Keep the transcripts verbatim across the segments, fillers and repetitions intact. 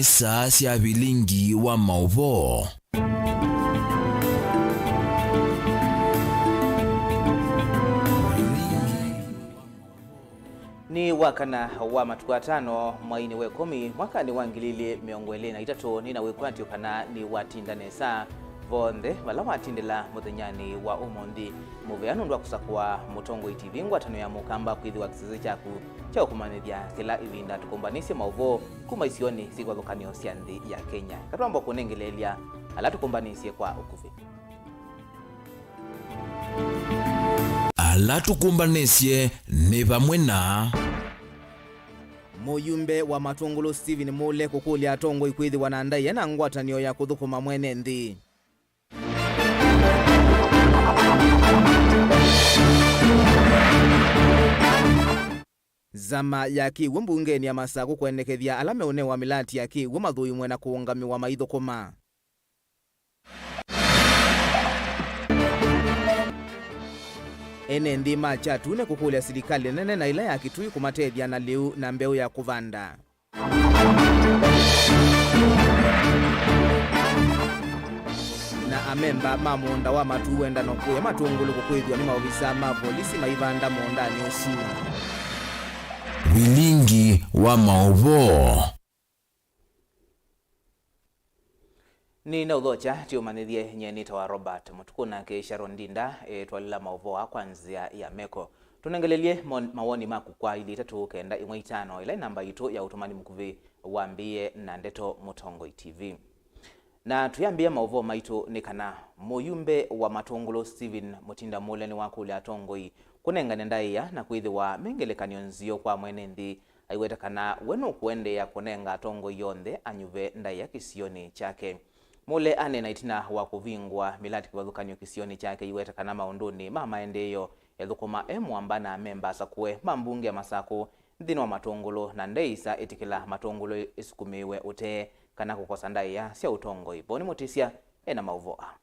Saa sya vilingi wa maũvoo. Nĩ wakana wa matukũ atano mweinĩ wa ĩkũmi mwakanĩ wa ngili ilĩ mĩongo ĩlĩ na itatũ, nĩ na wĩkwatyo kana nĩ watinda nesa vonthe vala watindĩla mũthenyanĩ wa ũmũnthĩ. Mũvea nũndũ wa kũsakũa Mũtongoi T V, ngwatanĩo ya Mũkamba, kwĩthĩwa kĩsese kyaku kya ũkũmanyĩthya kĩla ĩvinda. Tũkũmbanĩsye maũvoo kuma isionĩ syĩ kĩvathũkany'o sya nthĩ ya Kenya. Katwamba kũnengeleelya ala tũkũmbanĩsye kwa ũkuvĩ. Ala tũkũmbanĩsye nĩ vamwe na. Mũyumbe wa Matũngũlũ Stephen Mule kũkũlya atongoi kwĩthĩwa na ndaĩa na ngwatanĩo ya kũthũkũma mwene nthĩ. Nzama ya kĩw'ũ mbungenĩ ya Masakũ kũendekethya ala meũnewa mĩlati ya kĩw'ũ mathũimwe na kũũngamĩwa maithũkũma. Ene nthĩ ma Kyatune kũkũlya silikalĩ nene na ĩla ya Kitui kũmatethya na lĩu na mbeũ ya kũvanda. Na amemba ma mũũnda wa Matuu wendano kũya Matũngũlũ kũkwĩthw'a nĩ maovisa ma volisi maivanda mũũndanĩ ũsu. Vilingi wa maũvoo. Nĩnaũthokya tũmanyĩthye nyie nĩtawa Robert Mũtukũ, nake Sharon Ndinda etwalĩla maũvoo aa kwa nzĩa ya meko. Tũnengeleelye mon-, mawoni maku kwa ilĩ itatũ kenda ĩmwe itano, ĩla ĩ namba yitũ ya ũtũmani mũkuvĩ wambĩĩe na ndeto Mũtongoi T V. Na tũyambĩĩa maũvoo maitũ nĩ kana mũyumbe wa Matũngũlũ Stephen Mũtinda Mule nĩwakũlya atongoi kũnengane ndaĩa na kwĩthĩwa me ngelekany'o nzeo kwa mwene nthĩ. Aiweta kana we nũkũendeea kũnenga atongoi onthe anyuve ndaĩa kĩsionĩ kyake. Mule aneena ĩtina wa kũvingũa mĩlati kĩvathũkany'o kĩsionĩ kyake, aiweta kana maũndũnĩ ma maendeeo ethũkũma e mũamba na amemba asakũe ma mbunge ya Masakũ nthĩnĩ wa Matũngũlũ, na ndeĩsa ĩtĩkĩla Matũngũlũ ĩsukumĩĩwe ũtee kana kũkosa ndaĩa sya ũtongoi. Voni Mũtĩsya ena maũvoo aa.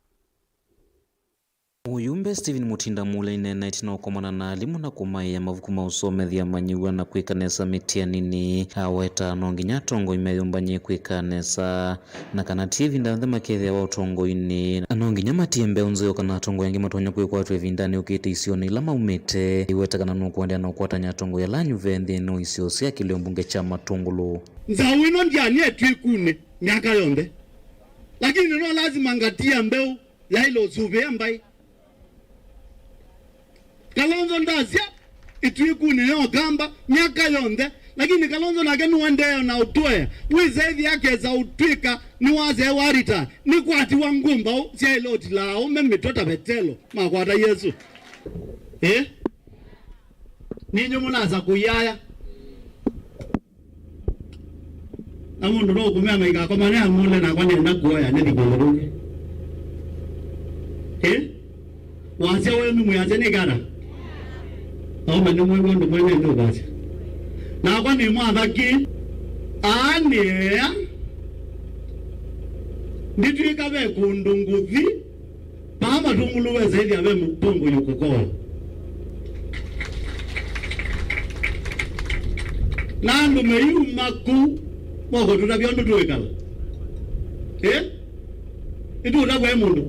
Mũyumbe Stephen Mũtinda Mule aineena ĩtina wa kũkomana na alimũ na kũmaĩa mavuku ma ũsomethya amanyĩw'a na kwĩka nesa mĩtianinĩ. Aweta no nginya atongoi meyũmbany'e kwĩka nesa, na kana ti ĩvinda yonthe makethĩawa ũtongoinĩ, na no nginya matie mbeũ nzeo kana atongoi angĩ matonya kwĩkwatw'a ĩvindanĩ yũkĩte isionĩ ila maumĩte. Aiweta kana nũkũendeea na ũkwatany'a atongoi ala anyuve nthĩnĩ wa isio sya kĩlĩo mbunge kya Matũngũlũ. Nzaũ ĩno ndyanie twĩkunĩ myaka yonthe, lakini no lazima ngatia mbeũ yaĩle ũsuvĩa mbaĩ. Kalonzo ndasya ĩtwĩkunĩ ya Ũkamba myaka yonthe, lakini Kalonzo nake nũendeea na ũtũea. Wĩsethya akesa ũtw'ĩka nĩwasewa rita, nĩkwatiwa ngũmbaũ syaĩle ũtilaa aũme mĩtwe ta Vetelo makwata Yesũ. Ĩ? Ninyu mũnasa kũiaya. Na mũndũ no ũkũmea maikakomane amũle nakwa nĩenda kuoya nĩthi kũndũ kũngĩ. Ĩ? Wasya wenu mwĩasya nĩ kana? Aũme nĩmwĩw'a ũndũ mwene nĩ ũkwasya. Nakwa nĩ mwathaki. Aa nĩ ea. Nditw'ĩka ve kũndũ ngũthi. Paa Matũngũlũ wesa ĩthĩa ve mũtongoi ũkũkoa. Na andũ meyuma kũu, mokũtũtavya ũndũ tũĩkala. Ĩ? Nĩtũũtavw'a ĩ mũndũ.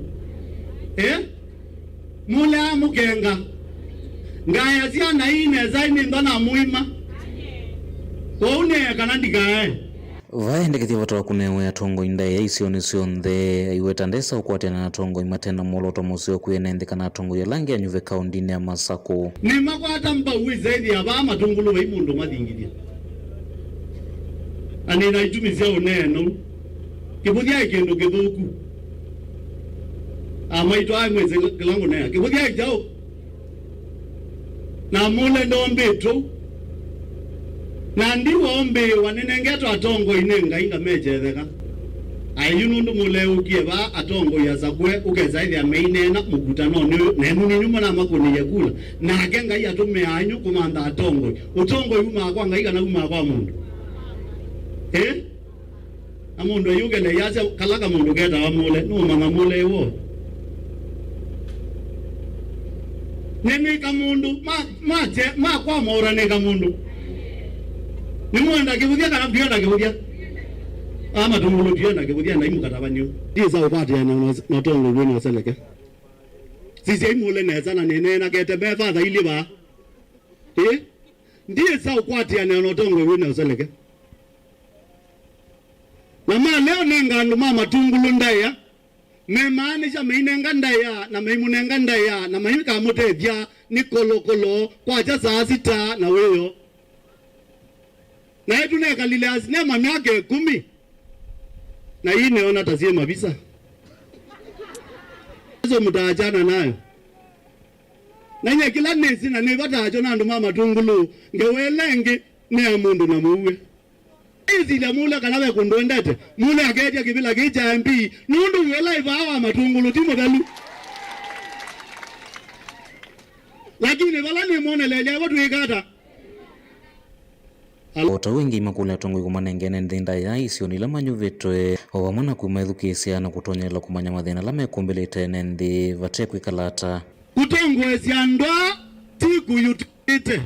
Ĩ? Mũlea mũkenga. Ngaya syana ii nesa nĩ ntha na mũima. Kwoou nĩe kana ndikae. Vaendekethya vata wa kũnewe atongoi ndaĩa isionĩ syonthe, aiweta ndesa ũkwatĩana na atongoi mate na mwolooto mũseo kwĩ ene nthĩ kana atongoi ala angĩ anyuve kaũndinĩ ya Masakũ. Nĩmakwata mbau wĩsethĩa vaa Matũngũlũ vai mũndũ mathingithya. Na nĩ na itumi sya ũneena ũu. Kĩvũthya ĩ kĩndũ kĩthũku. Amaitũ aĩ mwĩsĩ kĩla ngũnea. Kĩvũthya ĩ kyaũ? Na mũle ndombĩtwe. Na ndiwa ombĩĩwa nĩnengetwe atongoi nĩ Ngai ngamechetheka. Aĩ yu nũndũ mũleũkie vaa atongoi asakũe ũkesa ĩthĩa meineena mũkutanonĩ ũyũ, nenyu ninyu mũnamakũnĩie kula. Nake Ngai atũmĩaa inyu kũmantha atongoi. Ũtongoi umaa kwa Ngai kana umaa kwa mũndũ? Ĩ? Na mũndũ ayũkele yasya kala kamũndũ ketawa mũle, nũũmanya mũle ĩwo. Nĩ nĩ kamũndũ, ma, ma, ma kwa maũra nĩ kamũndũ. Nĩmwenda kĩvũthya kana ndienda kĩvũthya? Aa matungulu tũyenda kĩvũthya na imũkatavanĩo. Ndiĩsa ũkwatĩanĩa na, na ũtongoi wĩna ũseleke. Sisyai mũle nesa na nĩneenakete me fatha ilĩ vaa. Ĩ? Ndiĩsa ũkwatĩanĩa na ũtongoi wĩna ũseleke. Na malea ũnenga andũ ma matungulu ndaĩa, memaanisha meinenga ndaĩa, na meimũnenga ndaĩa, na maikamũtethya nĩ kolokolo kwakya saa sita na wĩoo. Na ĩtũnekalile asinema myaka ĩkũmi, na ii nĩona ta syĩ mavisa. Yesu mtaachana nayo. Na nye kĩla nĩsĩ na nĩvatakyo na andũ ma matungulu, ngewa ĩla ĩngĩ nĩ ya mũndũ na mũue. Ĩsilya mũle kana ve kũndũ endete, mũle aketya kĩvĩla kĩĩ kya M P, nũndũ wĩ ũla ĩvaa wa matungulu ti mũthelu. Lakini vala nĩmwonelelya vo twĩka ata? O ta ũu ĩngĩ imakũlya atongoi kũmanengene nthĩ ndaĩa isionĩ ila manyuvĩtwe, o vamwe na kũmaĩthukĩĩsya na kũtonyelela kũmanya mathĩna ala mekũmbĩlĩte ene nthĩ vate kwĩkala ata. Kũtongoesya andũ aa ti kũyutĩte,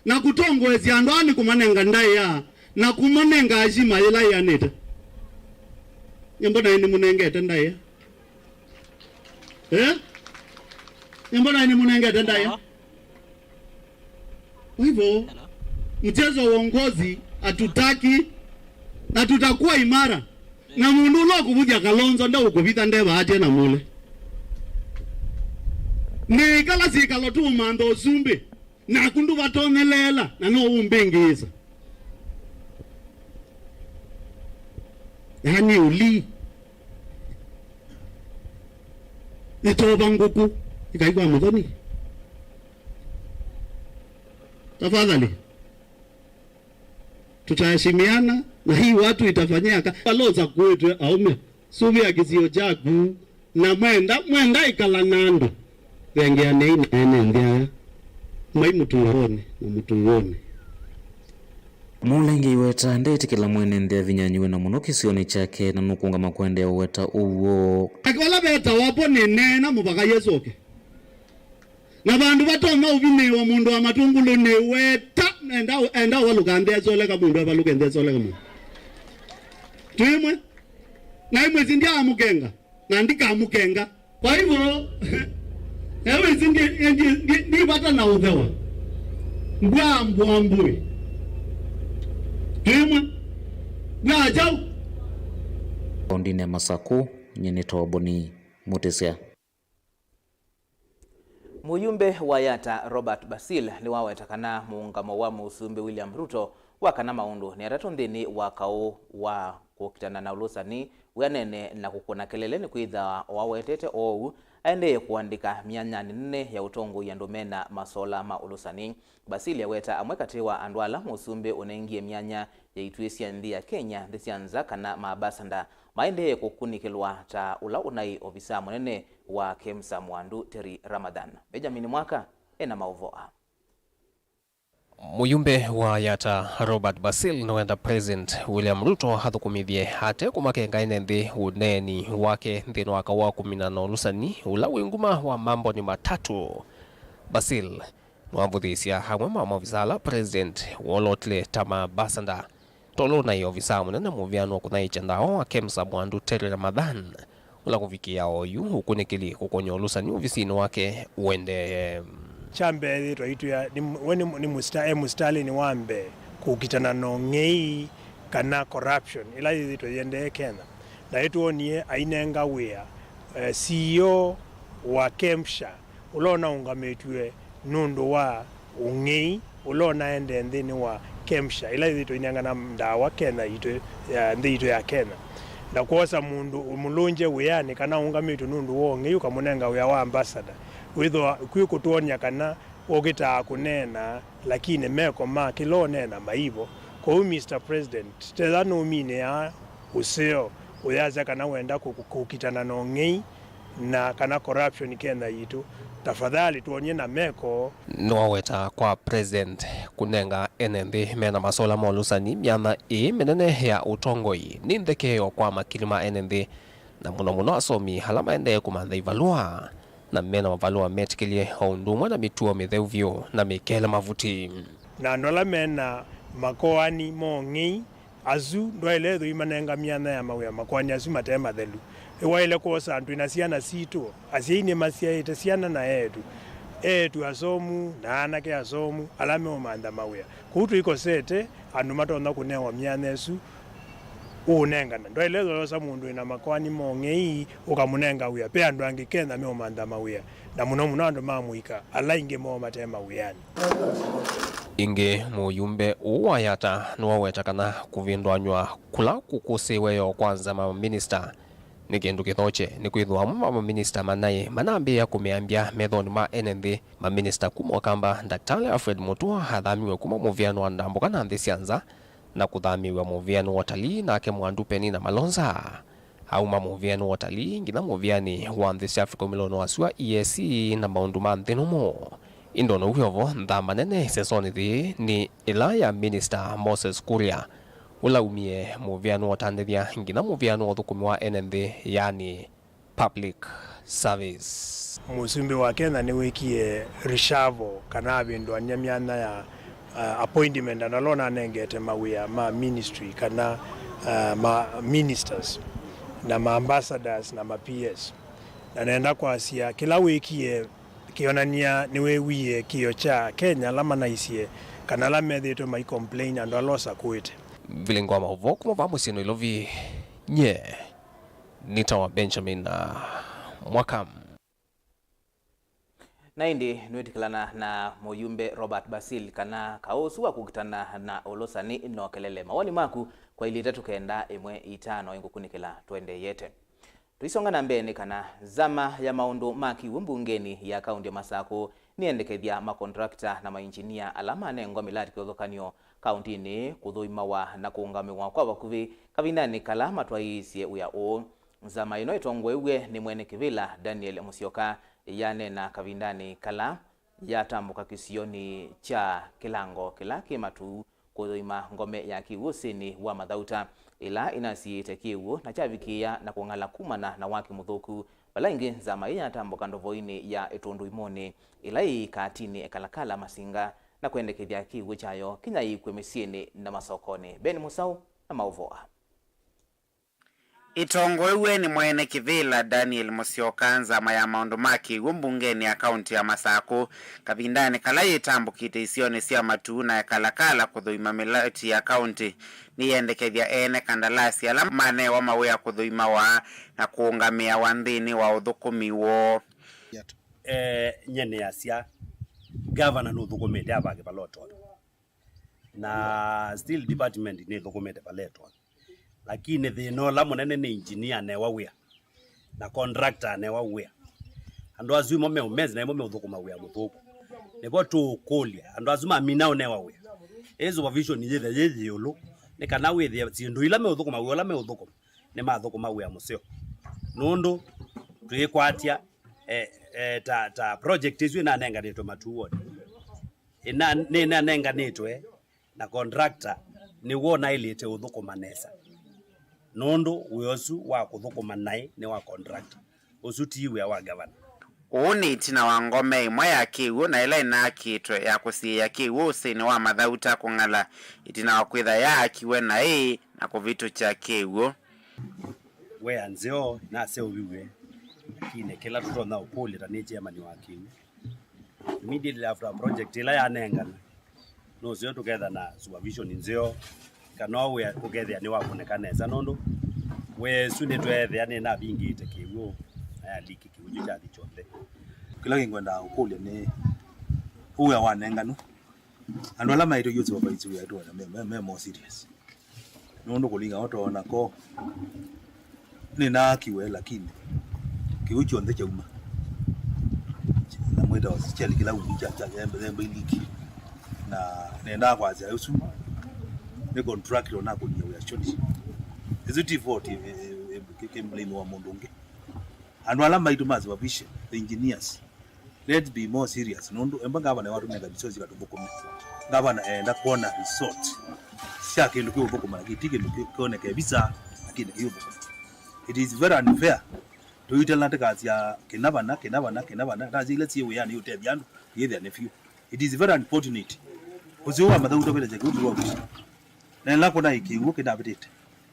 na kũtongoesya andũ aa nĩ kũmanenga ndaĩa na kũmanenga ashima yĩla yĩanĩte. Nyie mbona nĩmũnengete ndaĩa? Eh? Nyie mbona nĩmũnengete ndaĩa? Kwa hivyo, mchezo wa uongozi hatutaki na tutakuwa imara. Na mũndũ ũla ũkũvũthya Kalonzo ndeũkũvitha ndeva atya na mũle. Nĩ kala syĩkalo tũũmantha ũsumbĩ, naku ndũvatonyeleela na no ũmbĩngĩĩsa. Yaani ũlii. Nĩtova ngũkũ ĩkaigwa mũthoni. Tafadhali. Tutaheshimiana na hii watu itafanyia ka-, Kalonzo akuĩtwe aume. Suvia kĩsio kyaku na mwenda, mwenda ĩkala na andũ. Vengeanei na ene nthĩ aya. Mai mũtũonĩ na mũtũonĩ. Mũla ĩngĩ iweta, ndeĩtĩkĩla mwene nthĩ avinyanyiwe na mũno kĩsionĩ kyake, na nũkũngama kũendeea ũweta ũw'o. Ake vala vetawa vo nĩneena mũvaka Yesũ oke. Na vandũ vatonya ũvinĩĩwa mũndũ wa matungulu nĩ weta, enda, enda ũvalũka nthĩ asoleka mũndũ, avalũke nthĩ asoleka mũndũ. Twĩmwe, na imwe sindyaamũkenga, na ndikamũkenga. Kwa hivyo, ewe isi ndi, ndi, ndi, ndi vata na ũthewa. Mbwa mbwa mbũĩ. Twĩmwe, mbwa chau. Kaũndĩnĩ ya Masakũ, nyie nĩ Toboni Mũtĩsya. Mũyumbe wa Yatta Robert Basil nĩwaweta kana mũũngamo wa Mũsumbĩ William Ruto wa kana maũndũ nĩ atatũ nthĩnĩ wa kaũ wa kũkitana na ũlũsani wĩanene na kũkũna kelele nĩkwĩthĩwa o awetete oou aendee kũandĩka myanyanĩ nene ya ũtongoi andũ mena masola ma ũlũsani. Basil aweta amwe katĩ wa andũ ala Mũsumbĩ ũnengie myanya ya ituĩ sya nthĩ ya Kenya, nthĩ sya nza, kana maambasanda maendee kũkunĩkĩlwa ta ũla ũnaĩ ovisaa mũnene wa KEMSA Mwandu Terry Ramadhan. Benjamin Mwaka ena maũvoo aa. Mũyumbe wa Yatta Robert Basil nĩwenda President William Ruto athũkũmĩthye ate kũmakenga ene nthĩ ũneeni wake nthĩnĩ wa kaũ wa kũmina na ũlũsani ũla wĩ nguma wa mambonĩ matatũ. Basil nĩwavũthĩĩsya amwe ma maovisa ala President woolotile ta maambasanda, tolo na ĩovisa mũnene mũvĩano wa kũthaĩkya ndawa wa KEMSA Mwandu Terry Ramadhan, ũla kũvikĩĩa oyu ũkunĩkĩli kũkony'a ũlũsani ovisinĩ wake ũendee. Kya mbee yĩtwa itwĩa, nĩ, we nĩ, nĩ mũsita-, e mũsitalĩnĩ wa mbee kũkitana na ũng'ei kana corruption ĩla yĩthĩtwe yĩendee Kenya. Na ĩtwonie ainenga wĩa, eh, C E O wa KEMSHA, ũla ũnaũngamĩtw'e nũndũ wa ũng'ei ũla ũnaendee nthĩnĩ wa KEMSHA, ĩla yĩthĩtwe ĩneangana ndawa Kenya yitũ, ya, nthĩ yitũ ya Kenya, na kwosa mũndũ ũmũlũngye wĩanĩ kana ũngamĩtw'e nũndũ wa ũng'ei ũkamũnenga wĩa wa ambassador, wĩthĩwa kwĩ kũtwony'a kana ũkĩtaa kũneena, lakini meko ma kĩla ũneena maivo. Kwoou, Mister President, tetha nũminĩaa ũseo ũyasya kana wenda kũ-, kũ-, kũkitana na ũng'ei, na kana corruption Kenya yitũ, tafadhali twony'e na meko. Nĩwaweta kwa President kũnenga ene nthĩ mena masola ma ũlũsani myanya ĩĩ mĩnene ya ũtongoi nĩ nthekeo kwa makili ma ene nthĩ, na mũno mũno asomi ala maendee kũmantha ivalũa, na mena mavalũa metĩkĩlye o ũndũ ũmwe na mĩtuo mĩtheu vyũ na mĩkele mavuti. Na andũ ala mena makoani ma ũng'ei, Asu ndwaĩle ĩthwa imanenga myanya ya mawĩa makoani asu mate mathelu. Ĩwaĩle kwosa andũ ĩna syana sitũ. Asyai nĩmasyaĩte syana na eĩtu, eĩtu asomu na anake asomu ala meũmantha mawĩa. Kũu tũikosete andũ matonya kũnewa myanya ĩsu ũũnengane. Ndwaĩle ĩthwa yosa mũndũ ĩna makoani mong'ei ũkamũnenga wĩa. Ve andũ angĩ Kenya meũmantha mawĩa, na mũno mũno andũ ma mũika ala aingĩ moo mate mawĩanĩ. Ĩngĩ, mũyumbe ũũ wa Yatta nĩwaweta kana kũvĩndũanw'a kũla kũkũsĩĩwe yo kwa nzama ya maminista nĩ kĩndũ kĩthokye, nĩkwĩthĩwa amwe ma maminista manaĩ manambĩĩa kũmĩambya methonĩ ma ene nthĩ. Maminista kuma Ũkamba, Ndakĩtalĩ Alfred Mutua athamiw'e kuma mũvĩanĩ wa ndambũka na nthĩ sya nza na kũthamĩĩw'a mũvĩanĩ wa ũtalii, nake Mwandu Penina Malonza auma mũvĩanĩ wa ũtalii nginya mũvĩanĩ wa nthĩ sya Africa umĩlonĩ wa sua E A C na maũndũ ma nthĩ nũmũ. Ĩndĩ o na ũu wĩ o vo, nthama nene ĩsesonĩ yĩĩ nĩ ĩla ya Minista Moses Kuria, ũla umie mũvĩanĩ wa ũtandĩthya nginya mũvĩanĩ wa ũthũkũmi wa ene nthĩ, yaani public service. Mũsumbĩ wa Kenya nĩwĩkie reshuffle kana avĩndũany'a myanya ya, uh, appointment, andũ ala ũnanengete mawĩa ma ministry kana, uh, ma ministers na ma ambassadors na ma P S. Na nenda kwasya kĩla wĩkie kĩonany'a nĩwĩwie kĩĩo kya Kenya ala manaisye kana ala methĩĩtwe mai complain andũ ala ũsakũĩte. Vilingi wa maũvoo kuma vaa mũsyĩ Nairobi, nye nĩtawa Benjamin, uh, Mwaka. Na ĩndĩ nĩwĩtĩkĩlana na mũyumbe Robert Basil kana kaũ ũsu wa kũkitana na ũlũsani no kelele? Mawoni maku kwa ilĩ itatũ kenda ĩmwe itano ĩngũkunĩkĩla tũendeeyete. Tũisonga na mbee nĩ kana nzama ya maũndũ ma kĩw'ũ mbungenĩ ya kaunti ya Masakũ nĩyendekethya makontrakta na mainjinia ala manengwa mĩlati kĩvathũkany'o kauntinĩ kũthũimawa na kũũngamĩwa kwa vakuvĩ kavindanĩ kala matwaĩĩsye wĩa ũũ. Nzama ĩno ĩtongoew'e nĩ mwene kĩvĩla Daniel Musyoka yaneena kavindanĩ kala yatambũka kĩsionĩ kya kĩlango kĩla kĩ Matuu kũthũima ngome ya kĩw'ũ ũsĩnĩ wa Mathauta, ĩla ĩnasiĩĩte kĩw'ũ na kyavikĩĩa na kũng'ala kumana na waki mũthũku, vala ĩngĩ nzama ĩĩ yatambũka ndovoinĩ ya Ĩtũndũ Imonĩ, ĩla yĩ katinĩ Ekalakala Masinga, na kwendekethya kĩw'ũ kyayo kinya yĩkw'e mĩsyĩnĩ na masokonĩ. Ben Mũsaũ na maũvoo aa. Ĩtongoew'e nĩ mwene kĩvĩla Daniel Musyoka, nzama ya maũndũ ma kĩw'ũ mbungenĩ ya kaunti ya Masakũ, kavindanĩ kala yĩtambũkĩte isionĩ sya Matuu na Ekalakala kũthũima mĩlati ya kaunti, nĩyendekethya ene kandalasi ala manewa mawĩa kũthũimawa na kũũngamĩawa nthĩnĩ wa ũthũkũmi woo. Eh, nye nĩasya, gavana nũthũkũmĩte avake vala ũtonya. Na steel department nĩthũkũmĩte vala ĩtonya. Lakini thĩna ũla mũnene nĩ engineer anewa wĩa, na contractor anewa wĩa. Andũ asu imo meũmezi na imo meũthũkũma wĩa mũthũku. Nĩvo tũũkũlya, andũ asu mamina ũnewa wĩa, ĩ supervision yĩthe yĩ ĩũlũ, nĩ kana wĩthĩe syĩndũ ila meũthũkũma wĩa ũla meũthũkũma nĩmathũkũma wĩa mũseo. Nũndũ twĩkwatya, eh, eh, ta, ta project ĩsu ĩnanenganĩtwe Matuu ward. Ĩna-, nĩnanenganĩtwe na contractor nĩw'o ũnaĩlĩte ũthũkũma nesa, nũndũ wĩa ũsu wa kũthũkũma naĩ nĩ wa contractor, ũsu ti wĩa wa gavana. Ũũ nĩ ĩtina wa ngome ĩmwe ya kĩw'ũ na ĩla ĩnaakĩtwe ya kũsiĩĩa kĩw'ũ ũsĩnĩ wa Mathauta kũng'ala, ĩtina wa kwĩtha yaakiwe naĩ na kũvĩtũkya kĩw'ũ. Wĩa nzeo naseũviw'e, lakini kĩla tũtonya ũkũlya ta nĩ chairman wa kĩw'ũ, immediately after project ĩla yanengana, nũseo tũketha na supervision nzeo, kana wĩa ũkethĩa nĩwakũnĩka nesa, nũndũ wĩa ĩsu nĩtweethĩa nĩnavingĩte kĩw'ũ, na ya leak kĩw'ũ kyu kyathi kyonthe. Kĩla kĩngwenda ũkũlya nĩ wĩa wanenganwa, andũ ala maĩtwe yu supervise wĩa ĩtũ me, me, me more serious. Nũndũ kũlingana ũtoo nako, nĩnaakiwe, lakini kĩw'ũ kyonthe kyauma. Na mwĩtawa kyalĩ kĩla ungu kya, kya, yembe, yembe iliki. Na nendaa kwasya ũsu nĩ contractor ũnakũnia wĩa short. Ĩsu ti fault, ĩ, ĩ, ĩ, kĩ, kĩ blame wa mũndũ ũngĩ. Andũ ala maitũ ma supervision, the engineers, let's be more serious. Nũndũ emba ngavana watũnenga resource ikatũthũkũme. Ngavana enda kwona result sya kĩndũ kĩũthũkũma, lakini ti kĩndũ kĩ-, kĩoneke visa, lakini kĩũthũkũma. It is very unfair. Tũitela tĩkasya kĩna vana, kĩna vana, kĩna vana. Ndasya ila syĩ wĩanĩ ũtethya andũ, yĩthĩa nĩ vyũ. It is very unfortunate. Ũsĩ ũũ wa Mathauta ũvĩtasya kĩu tũwavusya. Ela kũna kĩw'ũ kĩnavĩtĩte.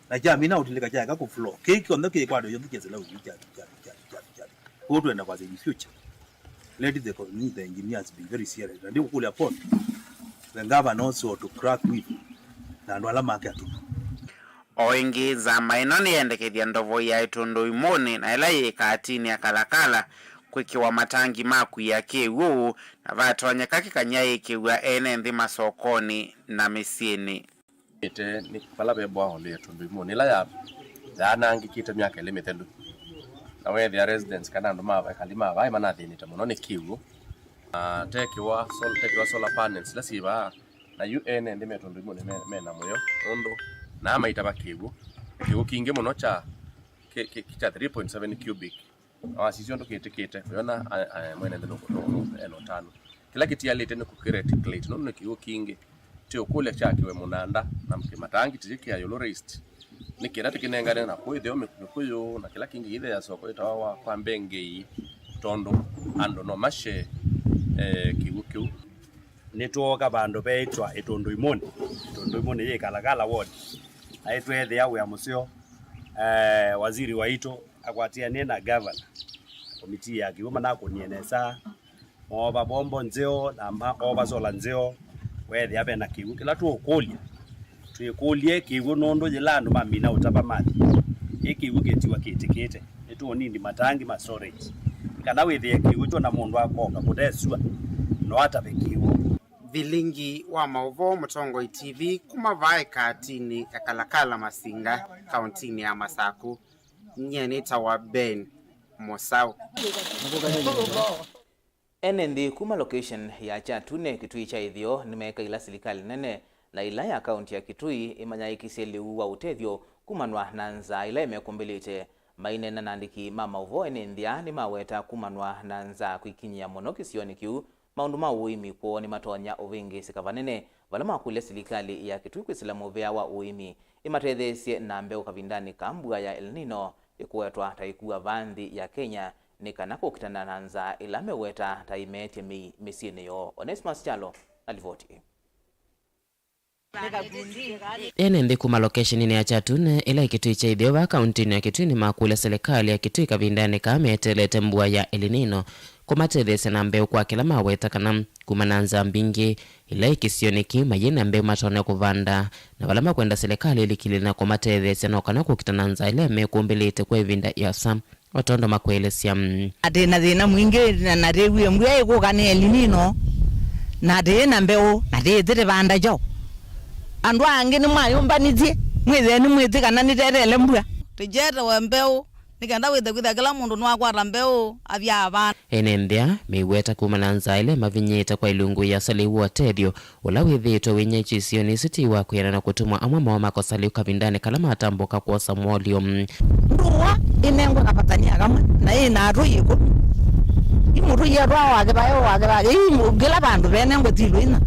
Na kyamina ũtilĩka kyaeka kũ flow. Kĩĩ kyonthe kĩkwatwa yonthe kĩasĩla ũthi kya, kya, kya, kya, kya. Kũu twenda kwasya in future. Let the, the engineers be very serious. Na ndikũkũlya Paul, the governor also to crack with. Na andũ ala make atuma. O ĩngĩ, nzama ĩno nĩyendekethya ndovo ya ĩtũndũ imũnĩ na ĩla yĩ katinĩ ya Kalakala kwĩkĩwa matangi ma kuia kĩw'ũ, na vatonyeka kĩkany'a ĩkĩw'a ene nthĩ masokonĩ na mĩsyĩnĩ. Ĩte nĩ vala ve borehole ya ĩtũndũ imũnĩ ĩla ya, yaanangĩkĩte myaka ĩlĩ mĩthelu, na weethĩa residents kana andũ ma ekali ma vai manathĩnĩte mũno nĩ kĩw'ũ. Na tekiwa sol-, tekiwa solar panels ila syĩ vaa, na yu ene nthĩ me tũndũ imũnĩ me, me na mũyo, nũndũ naa maitava kĩw'ũ, kĩw'ũ kingĩ mũno kya, kĩ, kĩ, kĩ kya three point seven cubic. Na wasisya ũndũ kĩtĩkĩte, ũyona, a, a, mwene nthĩ nũkũ, nũkũ, ena ũtanu. Kĩla kĩtialĩte nĩ kũkĩreticulate, nũndũ nĩ kĩw'ũ kingĩ. Ti ũkũlya kyakĩwe mũnanda na matangi tĩyĩkĩa ĩũlũ raised, nĩ kenda tĩkĩnengane na kũu ĩtheo mĩkũyũ na kĩla kĩngĩ kĩthĩa soko ĩtawa wa kwa mbengei, tondũ andũ no mashe, eh, kĩw'ũ kĩu. Nĩtwooka vandũ veĩtwa Ĩtũndũ Imũnĩ. Ĩtũndũ Imũnĩ yĩ Kalakala ward. Naĩ tweethĩa wĩa mũseo, eh, waziri waitũ akwatĩanĩe na gavana, komitii ya kĩw'ũ manakũnie nesa, moova bombo nzeo na ma-, moova sola nzeo, weethĩa ve na kĩw'ũ. Kĩla tũũkũlya, twĩkũlye kĩw'ũ nũndũ yĩla andũ mamina ũtava mathi, ĩ kĩw'ũ kĩtiwa kĩtĩkĩte. Nĩtũũnindi matangi ma storage, kana wĩthĩe kĩw'ũ kyo na mũndũ akoka kũtesua, no atave kĩw'ũ. Vilingi wa maũvoo Mũtongoi T V kuma vaa ĩkatinĩ ya Kalakala Masinga, kauntinĩ ya Masaku. Nyie nĩtawa Ben Mũsaũ. Ene nthĩ kuma location ya Kyatune Kitui kya ĩtheo nĩmeeka ila silikalĩ nene na ila ya kaunti ya Kitui ĩmanyaĩĩkĩsye lĩu wa ũtethyo kumanwa na nzaa ila ĩmekũmbĩlĩte. Maineena na andĩki ma maũvoo, ene nthĩ aa nĩmaweta kumanwa na nzaa kũikinyĩa mũno kĩsionĩ kĩu, maũndũ ma ũĩmi kwoo nĩmatonya ũvĩngĩĩsĩka vanene, vala makũlya silikalĩ ya Kitui kwĩsĩla mũvea wa ũĩmi ĩmatetheesye na mbeũ kavindanĩ ka mbua ya El Nino ĩkũwetwa ta ĩkua vaa nthĩ ya Kenya nĩ kana kũkitana na nzaa ĩla meweta ta ĩmeetye mĩi mĩsyĩnĩ yoo. Onesmus Kyalo na livoti ĩĩ. Ene nthĩ kuma location-inĩ ya Kyatune, ĩla ĩ Kitui kya ĩtheo vaa kauntinĩ ya Kitui, nĩmakũlya silikalĩ ya Kitui kavindanĩ kaa meteelete mbua ya El Nino kũmatetheesya na mbeũ kwa kĩla maweta kana kuma na nzaa mbingĩ ila ĩ kĩsionĩ kĩu mayĩ na mbeũ matonya kũvanda, na vala makwenda silikalĩ ĩlikĩlĩle na kũmatetheesya no kana kũkitana na nzaa ĩla ĩmekũmbĩlĩte kwa ĩvinda ĩasa. O tondũ makũelesya, mm. Atĩ na thĩna mwingĩ na, na tĩw'ĩe mbua ĩkũka nĩ El Nino, na tĩĩ na mbeũ, na tĩĩ tĩtĩvanda kyaũ. Andũ angĩ nĩmwayũmbanĩtye, mwĩthĩe nĩmwĩtĩ kana nĩteteele mbua. Tĩkyetewe mbeũ, nĩ kenda wĩthe kwĩthĩa kĩla mũndũ nĩwakwata mbeũ, athi avanda. Ene nthĩ aa meiweta kuma na nzaa ĩla ĩmavinyĩĩte kwa ilungu ya salĩ wa ũtethyo, ũla wĩthĩĩtwe wĩnyaĩĩkya isionĩ isu ti wa kwĩanana na kũtũmwa amwe moo makosa lĩu kavindanĩ kala matambũka kwosa mwolyo. Ndũa ĩnengwe kavatania kamwe, na ĩna atũi ĩkũmi. Imũtũi etwaa wake vae, wake vake. Ii kĩla vandũ venengwe tilũ inya.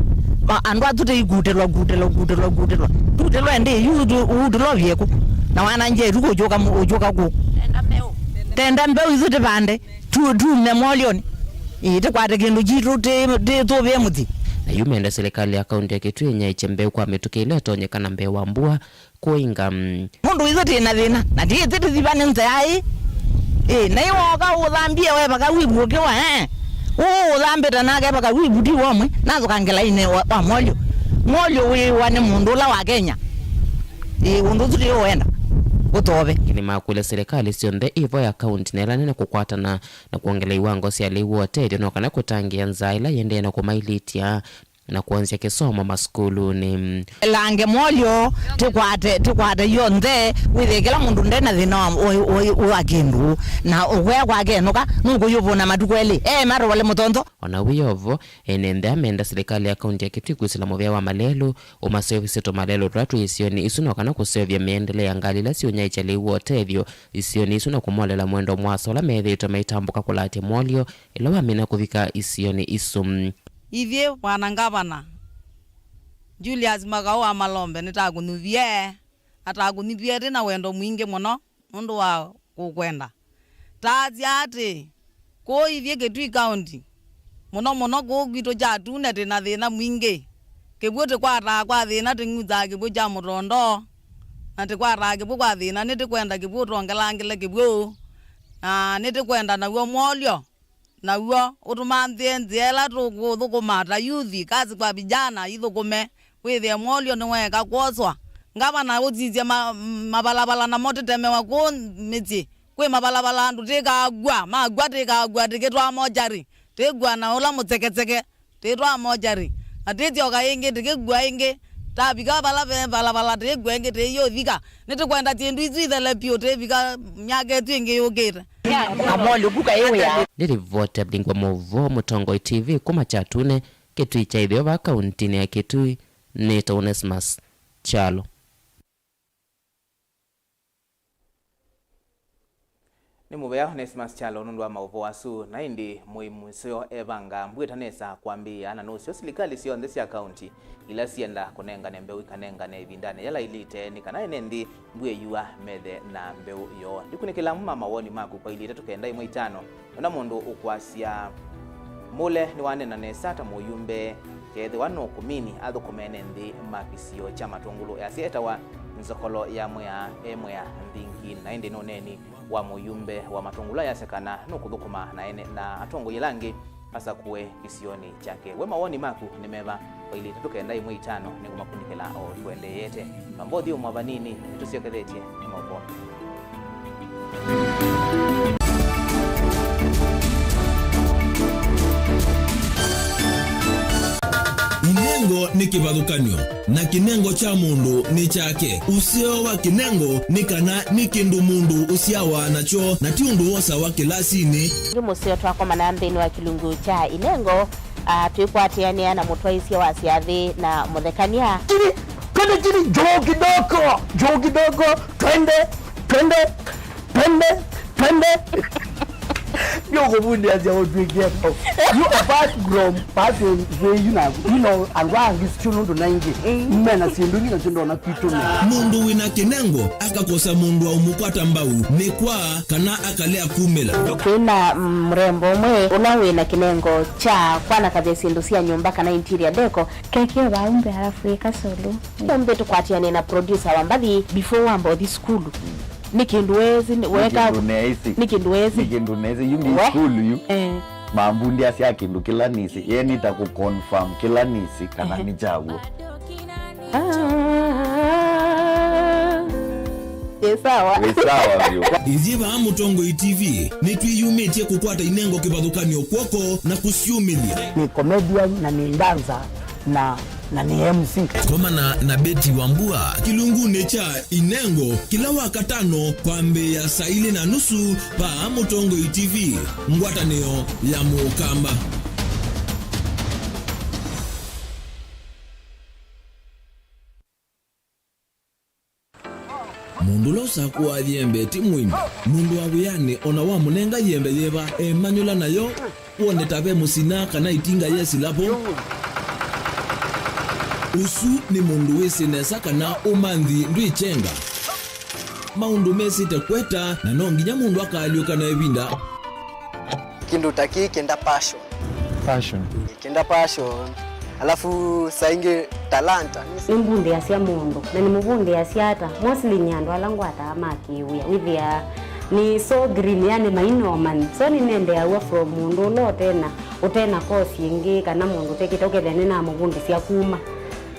Ma-, andũ atũ tĩikutĩlwa, kutĩlwa, kutĩlwa, kutĩlwa. Tutĩlwa ĩndĩ yu tu-, utĩlwa vyekũ. Na wananjia ĩtu kũkyũka mu-, ũkyũka kũ. Tenda mbeũ ithu tĩvande. Tu-, tume molyonĩ. Ĩĩ, tĩkwate kĩndũ kitũ, tĩ-, tĩ-, tũvĩe mũthĩ. Na yu menda silikalĩ ya kaunti ya Kitui ĩnyaĩĩkye mbeũ kwa mĩtũkĩ ĩla ĩtonyeka na mbee wa mbua kũinga. Nũndũ ithu twĩ na thĩna, na ti ĩtĩ tũthiva nĩ nzĩa ĩ. Ĩĩ, na ĩ woka ũthambie we vaka wivu ũkĩwa, eh? Ũũ ũthambĩte nake vaka wivu ti womwe, nathũkangĩla ine wa, wa molyo. Molyo wĩwa nĩ mũndũ ũla wa Kenya. Ĩĩ, ũndũ ũsu tĩ ũenda ũtove. Nĩmakũlya silikalĩ syonthe ivo ya kaunti na ĩla nene kũkwatana na kwongela iwango sya lĩu wa ũtethyo no kana kũtangĩĩa nzaa ĩla ĩendee na kũmailĩtya na kwonzya kĩsomo masukulunĩ. Lange molyo, tĩkwate, tĩkwate yonthe, wĩthĩe kĩla mũndũ nde na thĩna wa, wa, wa, wa kĩndũ, na ũkwea kwake enũka, nũkũyũvũna matukũ elĩ, e marowale mũthontho. O na wĩ o vo, ene nthĩ amenda silikalĩ ya kaunti ya Kitui kwĩsĩla mũvea wa malelũ, ũmaseũvĩsye tũmalelũ tũla twĩ isionĩ isu no kana kũseũvya mĩendele ya ngalĩ ila syũnyaĩĩkya lĩu wa ũtethyo isionĩ isu na kũmolela mwendo mwasa ũla methĩĩtwe maitambũka kũlatya molyo ĩla wamina kũvika isionĩ isu. Ithyĩ, Bwana Ngavana Julius Makau wa Malombe, nĩtakũnyuvie, na takũnyuvie ndĩ na wendo mwingĩ mũno nũndũ wa kũkwenda. Taasya atĩĩ, kũũ ithyĩ Kitui County, mũno mũno kũũ kwitũ Kyatune, twĩ na thĩna mwingĩ. Kĩw'ũ tĩkwataa kwa thĩna, tĩng'usaa kĩw'ũ kya mũtondo, na tĩkwataa kĩw'ũ kwa thĩna, nĩtĩkwenda kĩw'ũ ũtongelangĩle kĩw'ũ, na nĩtĩkwenda naw'o mwolyo. Naw'o ũtũmanthĩe nzĩa ĩla tũkũthũkũma ta yuthi, kazi kwa vijana, ithũkũme, wĩthĩe mwolyo nĩweeka kwoswa. Ngavana ũsisye ma-, mavalava namo tĩtemewa kũũ mĩsyĩ. Kwĩ mavalava andũ tĩkakw'a, makw'a tĩkakw'a, tĩkĩtwaa mochari, tĩkw'a na ũla mũsekeseke, tĩtwaa mochari. Na tĩsyoka ĩngĩ, tĩkĩkw'a ĩngĩ, tavika vala ve valava, tĩkw'a ĩngĩ, tĩyũvika. Nĩtũkwenda syĩndũ isu ithele vyũ, tĩvika myaka ĩsu ĩngĩ yũkĩte. Amoli kuka ĩwĩa. Nĩ livoti ya Bingwa Maũvoo, Mũtongoi T V, kuma Kyatune, Kĩtui kya Ĩtheo, vaa kauntinĩ ya Kĩtui. Nĩtawa Onesmus Kyalo. Nĩ mũvea Onesmus Kyalo nũndũ wa maũvoo asu, na ĩndĩ mũĩ mũseo evanga mbwĩta nesa kwambĩĩa, na nũseo silikalĩ syonthe sya kaunti ila syenda kũnengane mbeũ ikanengane ĩvindanĩ yĩla ĩilĩte, nĩ kana ene nthĩ mbwĩe yĩua methe na mbeũ yoo. Ndikunĩkĩla amwe ma mawoni maku kwa ilĩ itatũ kenda ĩmwe itano. Ona mũndũ ũkwasya, Mule nĩwaneena nesa ta mũyumbe, keethĩwa no kũmini athũkũme ene nthĩ ma kĩsio kya Matũngũlũ, easya etawa Nzokolo ya Mwea, e Mwea Nthingi, na ĩndĩ nũneeni wa mũyumbe wa Matũngũlũ ayasya kana nũkũthũkũma na ene, na atongoi ala angĩ asakũe kĩsionĩ kyake. We mawoni maku nĩ meva? Kwa ilĩ itatũ kenda ĩmwe itano nĩngũmakunĩkĩla o tũendeete. Twamba ũthyũmũa vanini, nĩtũsyokethetye nĩ maũvoo. Inengo nĩ kĩvathũkany'o, na kĩnengo kya mũndũ nĩ kyake. Ũseo wa kĩnengo nĩ kana nĩ kĩndũ mũndũ ũsyawa nakyo, na ti ũndũ wosawa kĩlasinĩ. Nĩ mũseo twakomana nthĩnĩ wa kĩlungu kya inengo. Ah, twĩkwatĩanĩa na mũtwaĩsya wa syathĩ na mũthekany'a. Chini, twende chini, juu kidogo, juu kidogo, twende, twende, twende, twende. Ndio kuvundia cia ũtwĩkie. You apart from passing way, you know, you know, andũ angĩ situ nũndũ na ingĩ. Mm. Mena syĩndũ ingĩ na syĩndũ ona kwitũ nĩ. Mũndũ wĩna kĩnengo akakosa mũndũ wa ũmũkwata mbau nĩ kwa kana akalea kumĩla. Twĩna, mm, mũrembo ũmwe ũla wĩna kĩnengo kya kwanakavya syĩndũ sya nyũmba kana interior deco. Keke vau mbee alafu ĩka solo. Ũmbĩ tũkwatĩanĩe na producer wa mbathi before wamba ũthi sukulu. Nĩ kĩndũ weesĩ, nĩ weka, kĩndũ neesĩ. Nĩ kĩndũ weesĩ. Nĩ kĩndũ neesĩ, yu ndi sukulu yu. Eh. Mambundĩasya kĩndũ kĩla nĩsĩ, ye nĩ ta kũ confirm kĩla nĩsĩ kana nĩ kyaw'o. Ah, ĩ sawa. Wĩ sawa vyũ. Ithyĩ vaa Mũtongoi T V nĩtwĩyumĩtye kũkwata inengo kĩvathũkany'o kw'oko na kũsyũmĩlya. Nĩ comedian na nĩ dancer na, na nĩ M C. Komana na Betty Wambua kĩlungunĩ kya Inengo kĩla Wakatano kwambĩĩa saa ilĩ na nusu vaa Mũtongoi T V, ngwatanĩo ya Mũkamba. Mũndũ ũla ũsakũaa yembe ti mũini. Mũndũ wa wĩanĩ o na wamũnenga yembe yĩva, emanyũla nayo, wone ta ve mũsina kana ĩtinga yesĩla vo. Ũsu nĩ mũndũ wĩsĩ nesa kana ũmanthi ndwĩkyenga. Maũndũ mesĩte kweta, na no nginya mũndũ akaalyũka na ĩvinda. Kĩndũ ta kĩĩ kĩenda passion. Passion. Kĩenda passion. Alafu saa ingĩ talanta. Nĩmbundĩasya mũndũ, na nĩmũvundĩasya ata? Mostly nĩ andũ ala ngwataa ma kĩwĩa. Wĩthĩaa nĩ so green, yani mainomani. So nĩnendeaw'a from mũndũ ũla ũtena, ũtena course ĩngĩ, kana mũndũ ũtekĩte, ũkethĩa nĩnamũvundĩsya kuma.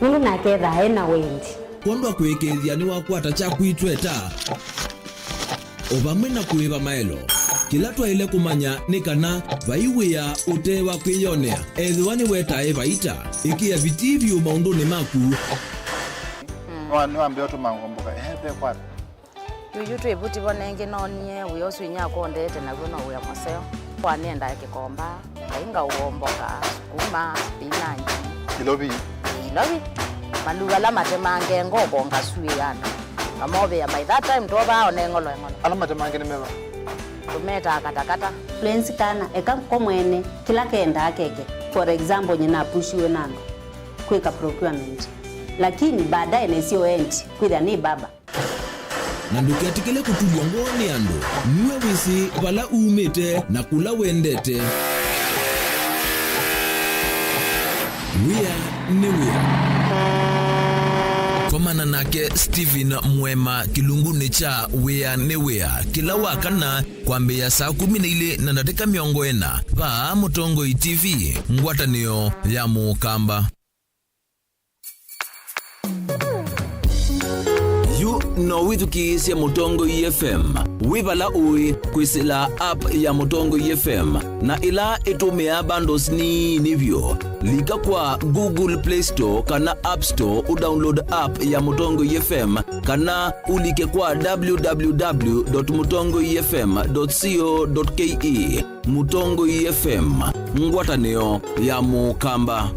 Nũndũ nake ethaa ena wendi. Kwondũ wa kũĩkĩĩthya nĩwakwata kyaku itweta. O vamwe na kũĩva maelo, kĩla twaĩle kũmanya nĩ kana vai wĩa ũte wa kwĩyonea. Ethĩwa nĩwetae vaita, ĩkĩa vitii vyũ maũndũnĩ maku. Nĩwa-, nĩwambĩa ũtũma ngomboka, ehe, ve kwata. Yuyu twĩ vuti vo nengĩ, noonie wĩa ũsu inyakwa ũndeete naw'o no wĩa mũseo. Wanendae kĩkomba. Ngai ngaũomboka, sukuma, spinach. Ilovi? Ĩĩ, ilovi. Maluva ala matemange ngoko ngasuĩana. Ngamovea by that time twovaa one ng'olo eng'olo. Ala matemange nĩ meva? Tũmetaa katakata. Fluency kana, eka ko mwene, kĩla kendaa keke. For example, nyina apushiwe na andũ kwĩka procurement. Lakini baadaye nesyo endi, kwĩthĩa nĩ baba. Na ndũketĩkĩle kũtulw'a ngoo nĩ andũ. Nue wĩsĩ vala umĩte na kũla wendete. Wĩa Nĩ wĩa. Komana nake Stephen Mwema kĩlungunĩ kya Wĩa nĩ Wĩa kĩla wa kana kwambĩĩa saa kũmi na ilĩ na ndatĩka mĩongo ĩna vaa Mũtongoi T V, ngwatanĩo ya Mũkamba. Yu no wĩthukĩĩsye Mũtongoi F M wĩ vala ũĩ kwĩsĩla app ya Mũtongoi F M na ĩla ĩtũmĩaa bundles nini vyũ. Lika kwa Google Play Store kana App Store ũdownload app ya Mũtongoi F M kana ũlike kwa w w w dot mũtongoi f m dot co dot k e. Mũtongoi F M, ngwatanĩo ya Mũkamba.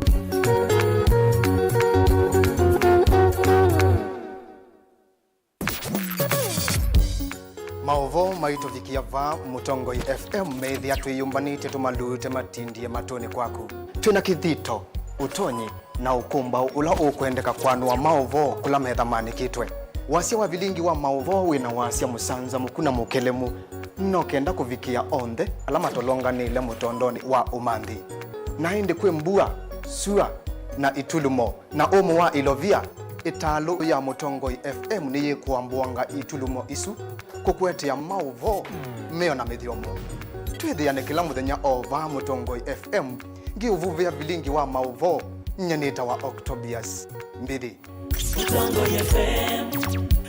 Maũvoo maitũvikĩa vaa Mũtongoi F M meethĩa twĩyũmbanĩtye tũmalute matindie matũnĩ kwaku. Twĩ na kĩthito, ũtonyi, na ũkũmbaũ ũla ũkwendeka kwanũa maũvoo kũla methamanĩkĩtwe. Wasya wa vilingi wa maũvoo wĩ na wasya mũsanzamũku na mũkelemu, no kenda kũvikĩa onthe ala matolonganĩle mũtondonĩ wa ũmanthi. Na ĩndĩ kwĩ mbua, sua, na itulumo, na ũmũ wa ilovia, ĩtalũ ya Mũtongoi F M nĩyĩkũambũanga itulumo isu kũkũetea maũvoo meyo na mĩthyomo. Twĩthĩane kĩla mũthenya o vaa Mũtongoi F M, ngĩũvuvĩa vilingi wa maũvoo, nyie nĩtawa Octobius Mbithi. Mũtongoi F M,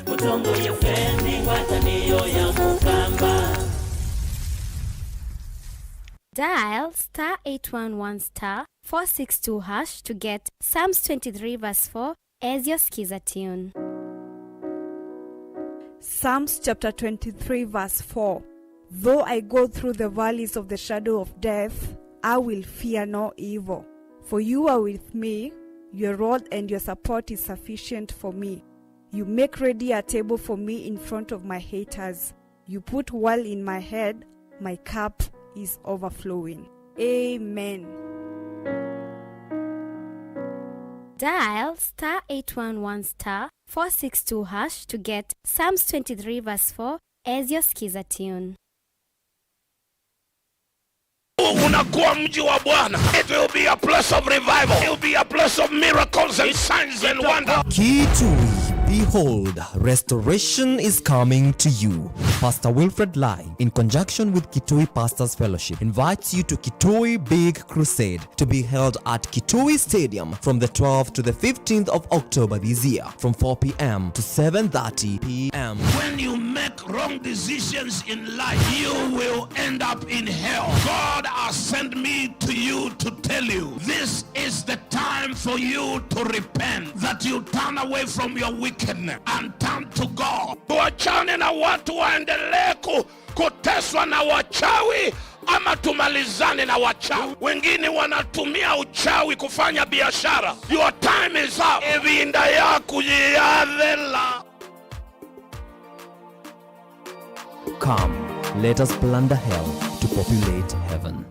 Mũtongoi F M nĩ ngwatanĩo ya Mũkamba. Dial star eight one one star four six two hash to get Psalms twenty-three verse four as your skiza tune. Psalms chapter twenty-three, verse four. Though I go through the valleys of the shadow of death, I will fear no evil, for you are with me, your rod and your support is sufficient for me. You make ready a table for me in front of my haters. You put oil in my head, my cup is overflowing. Amen. Dial star eight one one star four six two hash to get Psalms twenty-three verse four as your skiza tune. Unakuwa mji wa Bwana. It will be a place of revival. It will be a place of miracles and signs and wonders. Kitui, behold, restoration is coming to you. Pastor Wilfred Lai, in conjunction with Kitui Pastors Fellowship, invites you to Kitui Big Crusade to be held at Kitui Stadium from the twelfth to the fifteenth of October this year, from four p m to seven thirty p m. When you make wrong decisions in life, you will end up in hell. God has sent me to you to tell you, this is the time for you to repent, that you turn away from your wickedness and turn to God. Tuachane na watu waendelee ku-, kuteswa na wachawi ama tumalizane na wachawi. Wengine wanatumia uchawi kufanya biashara. Your time is up. Ĩvinda yaku yĩyathela. Come, let us plunder hell to populate heaven.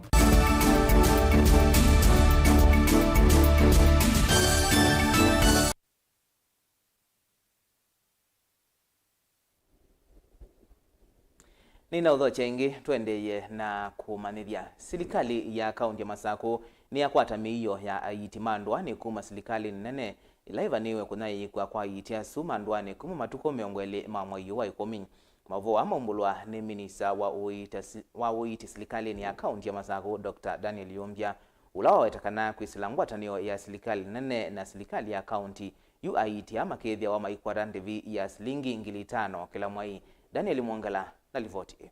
Nĩnaũthokya ĩngĩ, tũendeeye na kũmanyĩthya. Silikalĩ ya kaũnti ya Masakũ nĩyakwata mĩio ya aiiti ma ndũanĩ kuma silikalĩnĩ nene ĩla ĩvanĩĩwe kũnyaĩĩkw'a kwa aiiti asu ma ndũanĩ kuma matukũ mĩongo ĩlĩ ma mwei ũyũ wa ĩkũmi. Maũvoo aa maumbũlwa nĩ minista wa ũiiti, wa ũiiti silikalĩnĩ ya kaũnti ya Masakũ, Doctor Daniel Yumbya, ũla waweta kana kwĩsĩla ngwatanĩo ya silikalĩ nene na silikalĩ ya kaũnti yu aiiti aa makethĩawa maikwata ndĩvi ya silingi ngili itano kĩla mwai. Daniel Mwongela na livoti ĩĩ.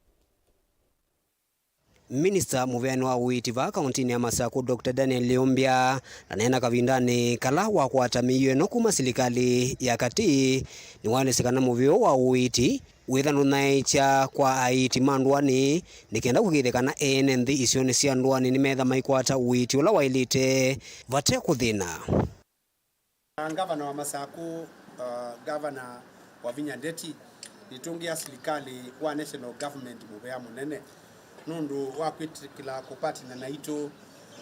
Minista mũveani wa ũiiti vaa kaũntinĩ ya Masakũ, Doctor Daniel Yumbya, ndaneena kavindanĩ kala wakwata mĩio ĩno kuma silikalĩ ya katĩ, nĩwaelesya kana mũvĩo wa ũiiti wĩtha nũnyaĩĩkya kwa aiiti ma ndũanĩ, nĩ kenda kũkĩthya kana ene nthĩ isionĩ sya ndũanĩ nĩmetha maikwata ũiiti ũla waĩlĩte vate kũthĩna. Ngavana wa Masakũ, uh, Ngavana Wavinya Ndeti, nĩtũngĩa silikalĩ wa national government mũvea mũnene nũndũ wa kwĩtĩkĩla kũpatana naitũ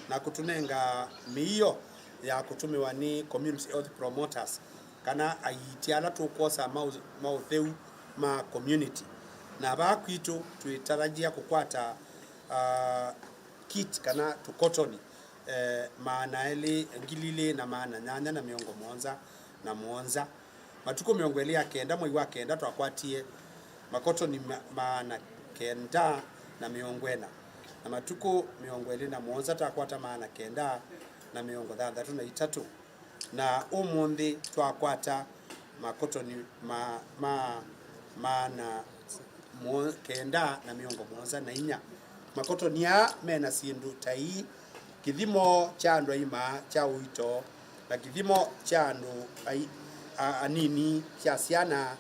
na kũtũnenga mĩio ya kũtũmĩwa nĩ community health promoters, kana aiiti ala tũkwosa ma ũ-, ma ũtheu ma community. Na vaa kwitũ twĩtarajia kũkwata, ah, kit kana tũkotoni eh, maana elĩ, ngili ilĩ na maana nyanya na mĩongo mũonza na mũonza. Matukũ mĩongo ĩlĩ ya kenda, mwei wa kenda, twakwatie makotoni ma-, maana kenda na mĩongo ĩna, na matukũ mĩongo ĩlĩ na mũonza twakwata maana kenda na mĩongo thanthatũ na itatũ, na ũmũnthĩ twakwata makotoni ma, ma maana mo-, kenda na mĩongo mũonza na inya. Makotoni aa mena syĩndũ ta ii: kĩthimo kya andũ aima kya ũito, na kĩthimo kya andũ ai-, a-, anini kya syana,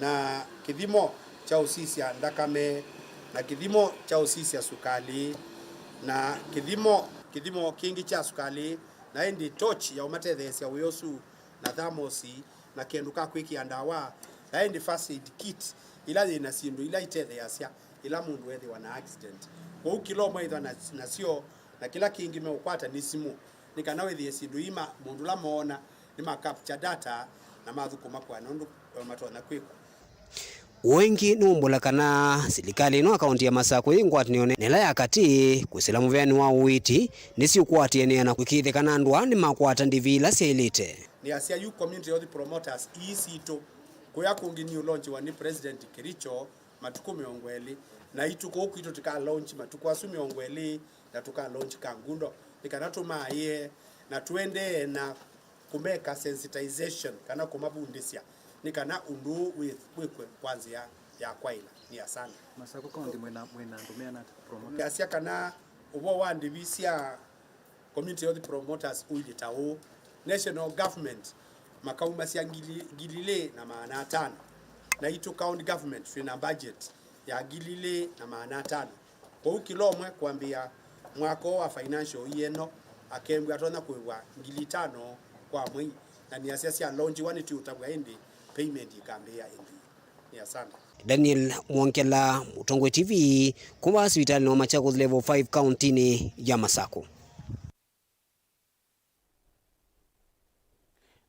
na kĩthimo kya ũsisya nthakame, na kĩthimo kya ũsisya sukalĩ, na kĩthimo, kĩthimo kĩngĩ kya sukalĩ, na ĩndĩ tochi ya ũmatetheesya wĩa ũsu, na thamosi, na kĩndũ ka kwĩkĩa ndawa, na ĩndĩ first aid kit ĩla yĩ na syĩndũ ila itetheeasya ĩla mũndũ ethĩwa na accident. Kwoou kĩla ũmwe ĩthwa na, nasyo, na kĩla kĩngĩ meũkwata nĩ simũ, nĩ kana wĩthĩe syĩndũ ii ma mũndũ ũla moona nĩ ma capture data na mathũkũma kũa nũndũ matonya kwĩkwa. Ũũ ĩngĩ nũũmbũla kana silikalĩ ĩno ya kaũntĩ ya Masakũ yĩ ngwatanĩonĩ na ĩla ya katĩ kwĩsĩla mũveanĩ wa ũiiti nĩsyĩũkwatĩanĩa na kũĩkĩĩthya kana andũ aa nĩmakwata ndĩvi ila syaĩlĩte. Nĩasya yu community health promoters ii sitũ, kũya kũngĩ niũlonjiwa nĩ President Kericho matukũ mĩongo ĩlĩ, naitũ kũũ kwitũ tũka launch matukũ asu mĩongo ĩlĩ, na tũka launch Kangundo, nĩ kana tũmaĩe na tũendee na kũmeka sensitization kana kũmavundĩsya nĩ kana ũndũ ũũ wĩ-, wĩkwe kwa nzĩa ya kwaĩla. Nĩ asante. Masakũ County mwĩna, mwĩna andũ meana ata promoter? Nĩasya kana ũvoo wa ndĩvi sya community health promoters ũilyĩ ta ũũ: national government makaumasya ngili, ngili ilĩ na maana atano, naitũ county government twĩna budget ya ngili ilĩ na maana atano. Kwoou kĩla ũmwe kwambĩĩa mwaka ũũ wa financial year ĩno, akembwa atonya kũĩwa ngili itano kwa mwei, na nĩasya sya launchiwa nĩtũũtavw'a ĩndĩ payment ĩkambĩĩa ĩngĩ. Nĩ asante. Daniel Mwongela, Mũtongoi T V, kuma sivitalĩnĩ wa Machakos Level five kaũntĩnĩ ya Masakũ.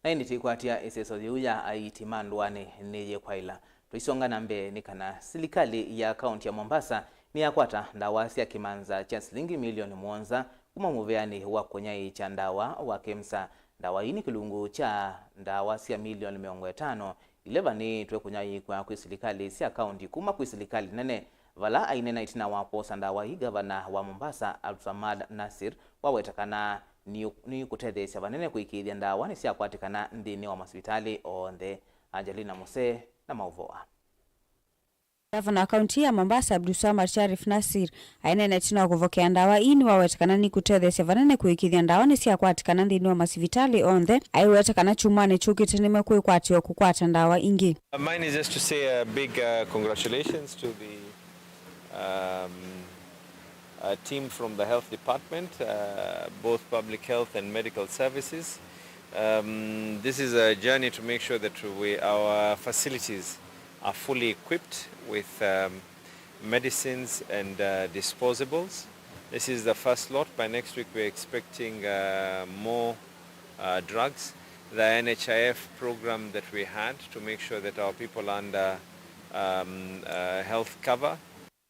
Na ĩndĩ tũikwatya ĩseso yĩu ya aiiti ma ndũanĩ nĩyĩkwaĩla. Tũisonga na mbee nĩ kana silikalĩ ya kaũntĩ ya Mombasa nĩyakwata ndawa sya kĩmanza kya silingi milioni mũonza kuma mũvĩanĩ wa kũnyaĩĩkya ndawa wa KEMSA. Ndawa ii nĩ kĩlungu kya ndawa sya milioni mĩongo ĩtano ila ivanĩĩtwe kũnyaĩĩkw'a kwĩ silikalĩ sya kaũntĩ kuma kwĩ silikalĩ nene. Vala aineena ĩtina wa kwosa ndawa ii, ngavana wa Mombasa, Abdulswamad Nasir, waweta kana nĩ, nĩikũtetheesya vanene kũĩkĩĩthya ndawa nĩsyakwatĩkana nthĩnĩ wa masivitalĩ onthe. Angelina Muse na maũvoo aa. Ngavana wa kaũntĩ ya Mombasa, Abdulswamad Sharif Nasir, aineena ĩtina wa kũvokea ndawa ii, nĩwaweta kana nĩikũtetheesya vanene kũĩkĩĩthya ndawa nĩsyakwatĩkana nthĩnĩ wa masivitalĩ onthe. Aiweta kana kyumwanĩ kyũkĩte nĩmekwĩkwatĩwa kũkwata ndawa ingĩ. Mine is just to say a big, uh, congratulations to the, um, uh, team from the health department, uh, both public health and medical services. Um, this is a journey to make sure that we, our facilities are fully equipped with, um, medicines and, uh, disposables. This is the first lot. By next week, we're expecting, uh, more, uh, drugs. The N H I F program that we had to make sure that our people are under, um, uh, health cover.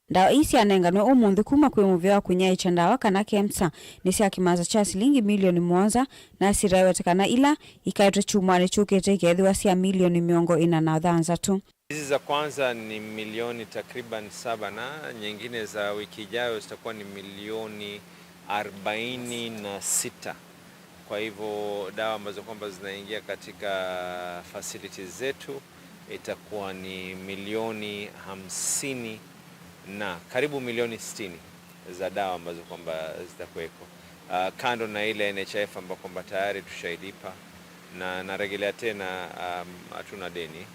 Ndawa ii syanenganwe ũmũnthĩ kuma kwĩ mũvĩa wa kũnyaĩĩkya ndawa kana KEMSA nĩ sya kĩmanza kya silingi milioni mũonza, na Nasir aweta kana ila ikaetwe kyumwanĩ kyũkĩte ikeethĩwa sya milioni mĩongo ĩna na thanthatũ. Hizi za kwanza ni milioni takriban saba, na nyingine za wiki ijayo zitakuwa ni milioni arobaini na sita. Kwa hivyo, dawa ambazo kwamba zinaingia katika facilities zetu itakuwa ni milioni hamsini na karibu milioni sitini za dawa ambazo kwamba zitakuweko. Ah, kando na ile N H I F ambayo kwamba tayari tushailipa, na narejelea tena, um, hatuna deni.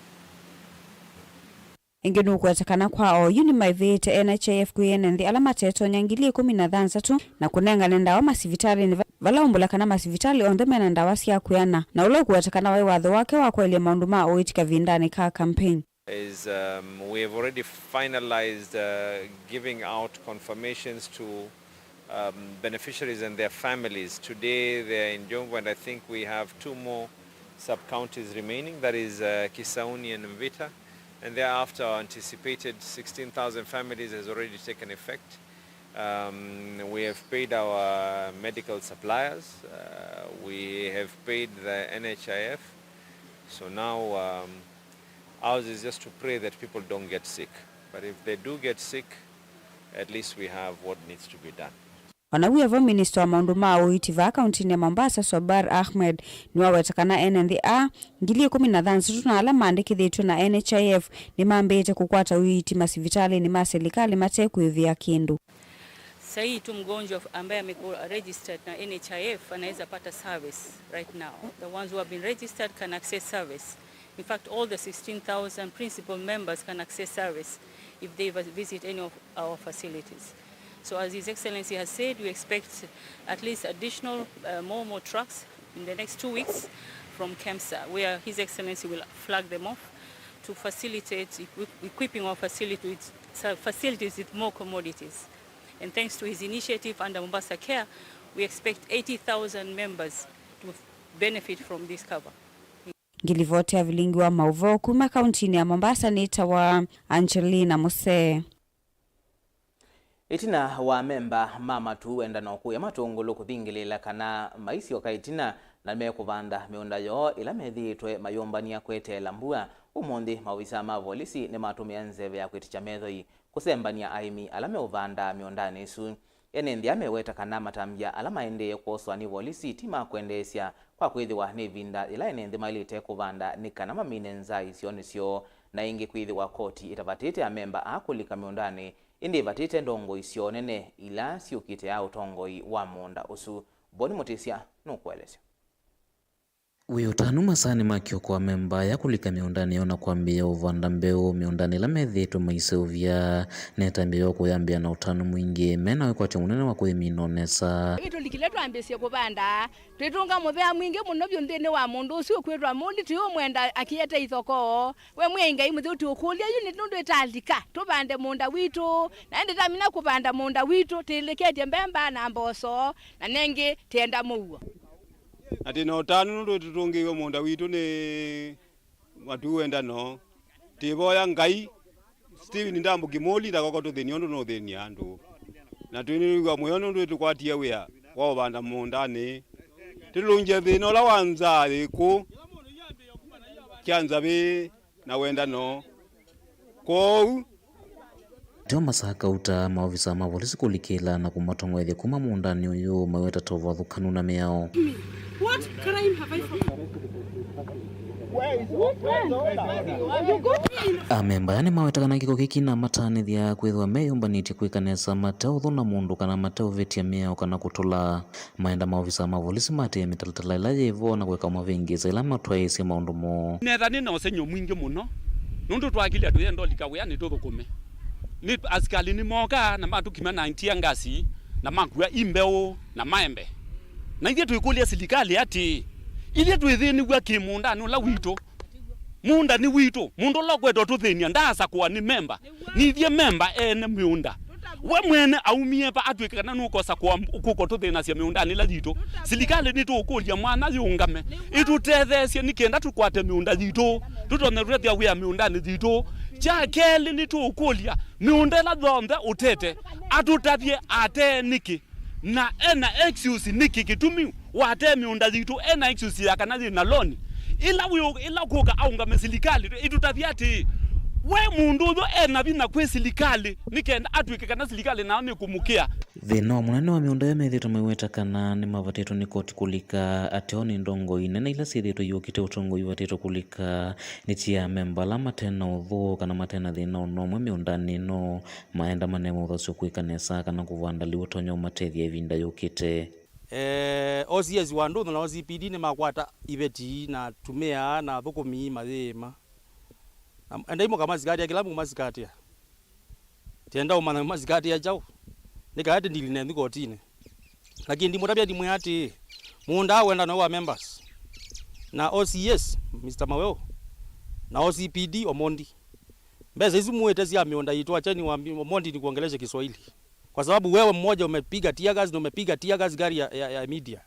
Ĩngĩ nũkweta kana kwa oyu nĩmaĩvĩĩte N H I F kwĩ ene nthĩ ala matetonya ngili ĩkũmi na thanthatũ na kũnengane ndawa masivitalĩnĩ va-, vala ũmbũla kana masivitalĩ onthe mena ndawa sya kwĩana, na ũla ũkweta kana waĩ watho wake wa kwaĩlya maũndũ ma ũiiti kavindanĩ ka campaign. Is, um, we have already finalized, uh, giving out confirmations to, um, beneficiaries and their families. Today they are in Jomvu, and I think we have two more sub-counties remaining, that is, uh, Kisauni and Mvita. And thereafter, our anticipated sixteen thousand families has already taken effect. Um, we have paid our medical suppliers, uh, we have paid the N H I F. So now, um, ours is just to pray that people don't get sick. But if they do get sick, at least we have what needs to be done. O na wĩ o vo, minista wa maũndũ ma ũiiti vaa kauntinĩ ya Mombasa, Sobar Ahmed, nĩwaweta kana ene nthĩ aa ngili ĩkũmi na thanthatũ na ala maandĩkĩthĩtw'e na N H I F nĩmambĩĩte kũkwata ũiiti masivitalĩnĩ ma silikalĩ mate kwĩvĩa kĩndũ. Sahii tu mgonjwa ambaye amekuwa registered na N H I F anaweza pata service right now. The ones who have been registered can access service. In fact, all the sixteen thousand principal members can access service if they va- visit any of our facilities. So as His Excellency has said, we expect at least additional, uh, more, more trucks in the next two weeks from KEMSA, where His Excellency will flag them off to facilitate equip- equipping our facility with, uh, facilities with more commodities. And thanks to his initiative under Mombasa Care, we expect eighty thousand members to benefit from this cover. Ngilivoti ya vilingi wa maũvoo kuma kauntinĩ ya Mombasa nĩtawa Angelina Musee. Ĩtina wa amemba ma matu wendano kũya Matũngũlũ kũthingĩlĩĩla kana maisyoka ĩtina na mekũvanda mĩũnda yoo ĩla methĩĩtwe mayũmbany'a kweteela mbua, ũmũnthĩ maovisaa ma volisi nĩmatũmĩa nzeve ya kwĩtĩkya methoi kũsembany'a aĩmi ala meũvandaa mĩũndanĩ ĩsu. Ene nthĩ aa meweta kana matambya ala maendee kwoswa nĩ volisi ti ma kwendeesya, kwa kwĩthĩwa nĩ ĩvinda yĩla ene nthĩ maĩlĩte kũvanda nĩ kana mamine nzaa isionĩ syoo, na ĩngĩ kwĩthĩwa koti ĩtavatĩte amemba aa kũlika mĩũndanĩ, ĩndĩ ĩvatĩte ndongoi syoo nene ila syũkĩte ya ũtongoi wa mũũnda ũsu. Boni Mũtĩsya nũkũelesya. Wĩ ũtanu masaanĩ ma kĩoko, amemba aya kũlika mĩũndanĩ yoo na kwambĩĩa ũvanda mbeũ mĩũndanĩ ĩla methĩĩtwe maiseũvya. Nĩ ĩtambya yoo kũyambĩĩa na ũtanu mwingĩ, me na wĩkwatyo mũnene wa kwĩmina o nesa. Ĩtũlikile twambĩĩsye kũvanda, twĩtũnga mũvea mwingĩ mũno vyũ nthĩnĩ wa mũndũ ũsu ũkwĩtwa Mũli, tũyũmwenda akĩete ithokoo. We Mwĩai Ngai mũtheu, tũũkũlya yu nĩ nũndũ ĩtalika tũvande mũũnda witũ, na ĩndĩ tamina kũvanda mũũnda witũ, tĩlĩketye mbemba na mboso, na nengĩ tĩenda mũuo. Na twĩ na ũtanu nũndũ tũtũngĩiwe mũũnda witũ nĩ matu wendano. Tĩvoya Ngai, Stephen Ndambu Kimoli ndakoko tũthĩnia ũndũ nũthĩnia andũ. Na twĩnĩw'a mũyo nũndũ nĩtũkwatie wĩa wa ũvanda mũũndanĩ. Tũlũngye thĩna ũla wa nzaa yĩkũ kya nzavĩ na wendano. Kwoou, Teo masaa kauta maovisa ma volisi kũlikĩla na kũmatong'oethya kuma mũũndanĩ ũyũ, maweta ta ũvathũkanu na mĩao. What crime have I committed? Amemba aya nĩmaweta kana kĩko kĩkĩ nĩkĩnamatanĩthya kwĩthĩwa meyũmbanĩtye kwĩka nesa mateũthũna mũndũ kana mateũvĩtya mĩao kana kũtũla. Maenda maovisa ma volisi matĩĩe mĩtalatala ĩla yĩ vo na kũeka ũmavĩngĩĩsa ĩla matwaĩĩsye maũndũ moo. Nethani na ũsengy'o mwingĩ mũno, nũndũ twakilya tũyenda ũlika wĩa nĩtũthũkũme. Nĩ asikalĩ nĩmooka na matũkima na tear gas, na makua imbeũ na maembe. Na ithyĩ twĩkũlya silikalĩ atĩĩ, ithyĩ twĩthĩnĩw'a kĩ mũũndanĩ ũla witũ? Mũũnda nĩ witũ. Mũndũ ũla ũkwenda ũtũthĩny'a ndaasakũa nĩ memba. Nithyĩ memba ene mĩũnda. We mwene aumie va atw'ĩke kana nũkosakũa, kũka ũtũthĩnasya mĩũndanĩ ĩla yitũ? Silikalĩ nĩtũũkũlya mwanya yĩũngame ĩtũtetheesye nĩ kenda tũkwate mĩũnda yitũ, tũtonye kũtethya wĩa mĩũndanĩ yitũ. Kya kelĩ, nĩtũũkũlya mĩũnda ĩla yonthe ũtete, atũtavye atee nĩkĩ. Na ena excuse nĩkĩ kĩtumi watee mĩũnda yitũ? Ena excuse ya kana yĩ na loan. Ĩla wĩ, ĩla kũka aũngame silikalĩ, ĩtũtavye atĩĩ, we mũndũ ũyũ ena vinya kwĩ silikalĩ, nĩ kenda atw'ĩke kana silikalĩ nayo nĩkũmũkĩa. Thĩna wa mũnene wa mĩũnda ĩyo methĩĩtwe maiweta kana nĩmavatĩtwe nĩ koti kũlika, ateo nĩ ndongoi nene ila syĩthĩĩtwe iyũkĩte ũtongoi ivatĩtwe kũlika, nĩ ti amemba ala mate na ũthũ kana mate na thĩna o na ũmwe mĩũndanĩ ĩno. Maenda manewe ũthasyo kwĩka nesa kana kũvanda lĩu ũtonya ũmatethya ĩvinda yũkĩte. Eh, O C S wa Ndũnyũ na O C P D nĩmakwata iveti na atumĩa na athũkũmi mayĩĩma. Na endai mũkamasikatia, kĩla mũkamasikatia. Tienda ũmanya mũkamasikatia kyaũ. Nĩ kana tĩndili nenyu kotinĩ. Lakini ndimũtavya ndimwĩa atĩĩ, mũũnda wenda no wa members. Na O C S, Mister Maweo, na O C P D Omondi. Mbesa isu muite sya mĩũnda yitũ, acheni wa Omondi nikuongeleshe Kiswahili. Kwa sababu wewe mmoja umepiga tear gas na umepiga tear gas gari ya, ya, ya media.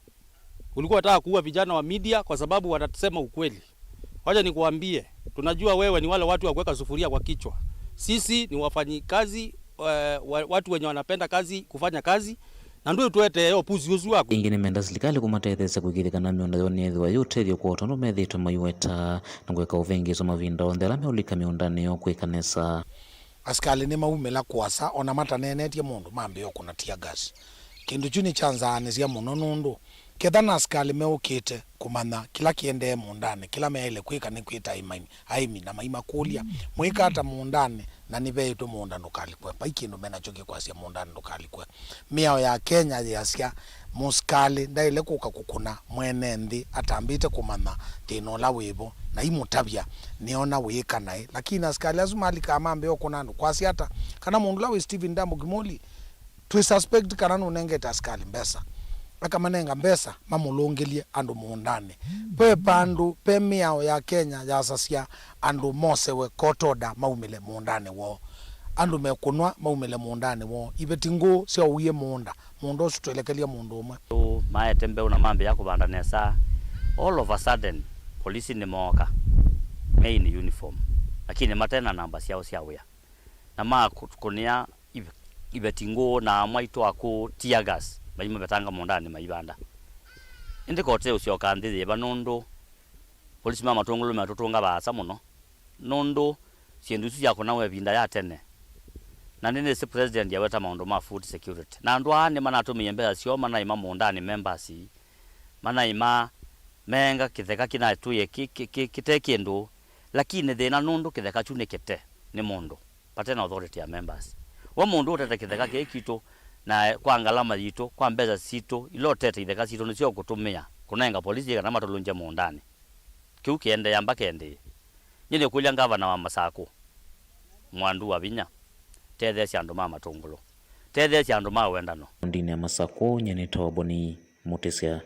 Ulikuwa unataka kuua vijana wa media kwa sababu wanasema ukweli. Wacha nikuambie, tunajua wewe ni wale watu wa kuweka sufuria kwa kichwa. Sisi ni wafanyikazi eh, wa-, watu wenye wanapenda kazi, kufanya kazi, na ndũĩ tũetee ũpuzi ũsu waku. Ĩngĩ nĩmenda silikalĩ kũmatetheesya kũĩkĩĩthya kana mĩũnda yoo nĩyĩthĩwa yĩ ũtethyo kwoo, tondũ methĩĩtwe maiweta na kũeka ũvĩngĩĩso mavinda onthe ala meũlika mĩũndanĩ yoo kwĩka nesa. Asikalĩ nĩmaumĩla kũasa, ona mataneenetye mũndũ, mambĩĩa ũkũna tear gas. Kĩndũ kyu nĩkyanzaanĩsya mũno, nũndũ ketha na asikalĩ meũkĩte kũmanya kĩla kĩendee mũũndanĩ, kĩla meaĩle kwĩka nĩ kwĩta aĩmi, aĩmi na maimakũlya, "Mwĩka ata mũũndanĩ?" Na nĩveĩtwe mũũnda ndũkalikwe, vai kĩndũ menakyo kĩkwasya mũũndanĩ ndũkalikwe. Mĩao ya Kenya yĩasya mũsikalĩ ndaĩle kũka kũkũna mwene nthĩ atambĩte kũmanya thĩna ũla wĩvo, na imũtavya nĩona wĩĩka naĩ. Lakini asikalĩ asu malikaa mambĩĩa ũkũna andũ, kwasya ata? Kana mũndũ ũla wĩ Stephen Ndambo Kimoli, twĩ suspect kana nũnengete asikalĩ mbesa, akamanenga mbesa mamũlũngĩlye andũ mũũndanĩ. Ve vandũ ve mĩao ya Kenya yasasya andũ mosewe court order maumĩle mũũndanĩ woo. Andũ mekũnwa maumĩle mũũndanĩ woo. Iveti ngũũ syaũie mũũnda, mũũnda ũsu twelekelye mũndũ ũmwe. Andũ maete mbeũ na mambĩĩa kũvanda nesa. All of a sudden, polisi nĩmooka, me in uniform, lakini mate na namba syao sya wĩa, na makũnĩa ive-, iveti ngũũ na amwe aitũ akũũ tear gas, maimavetanga mũũndanĩ maivanda. Ĩndĩ kote ũsyoka nthĩ yĩva, nũndũ polisi ma Matũngũlũ metũtũnga vaasa mũno, nũndũ syĩndũ isu syakũnawa ĩvinda ya tene. Na nĩnĩsĩ president aweta maũndũ ma food security, na andũ aa nĩmanatũmĩie mbesa syoo manaima mũũndanĩ members, manaima meenga kĩtheka kĩnatwĩe kĩ-, kĩ-, kĩ-, kĩte kĩndũ, lakini thĩna nũndũ kĩtheka kyu nĩ kĩte nĩ mũndũ. Vate na authority ya members. We mũndũ ũtete kĩtheka kĩĩ kitũ, na kwa ngalama yitũ, kwa mbesa sitũ, ila ũtete itheka sitũ nĩsyo ũkũtũmĩa kũnenga polisi kana matũlũngye mũũndanĩ. Kĩu kĩendeea mbaka ĩndĩĩ? Nyie nĩkũlya ngavana wa Masakũ, Mwandu wa Vinya, tetheesya andũ ma Matũngũlũ. Tetheesya andũ ma wendano. Ndini ya Masakũ, nyie nĩ Toboni Mũtĩsya.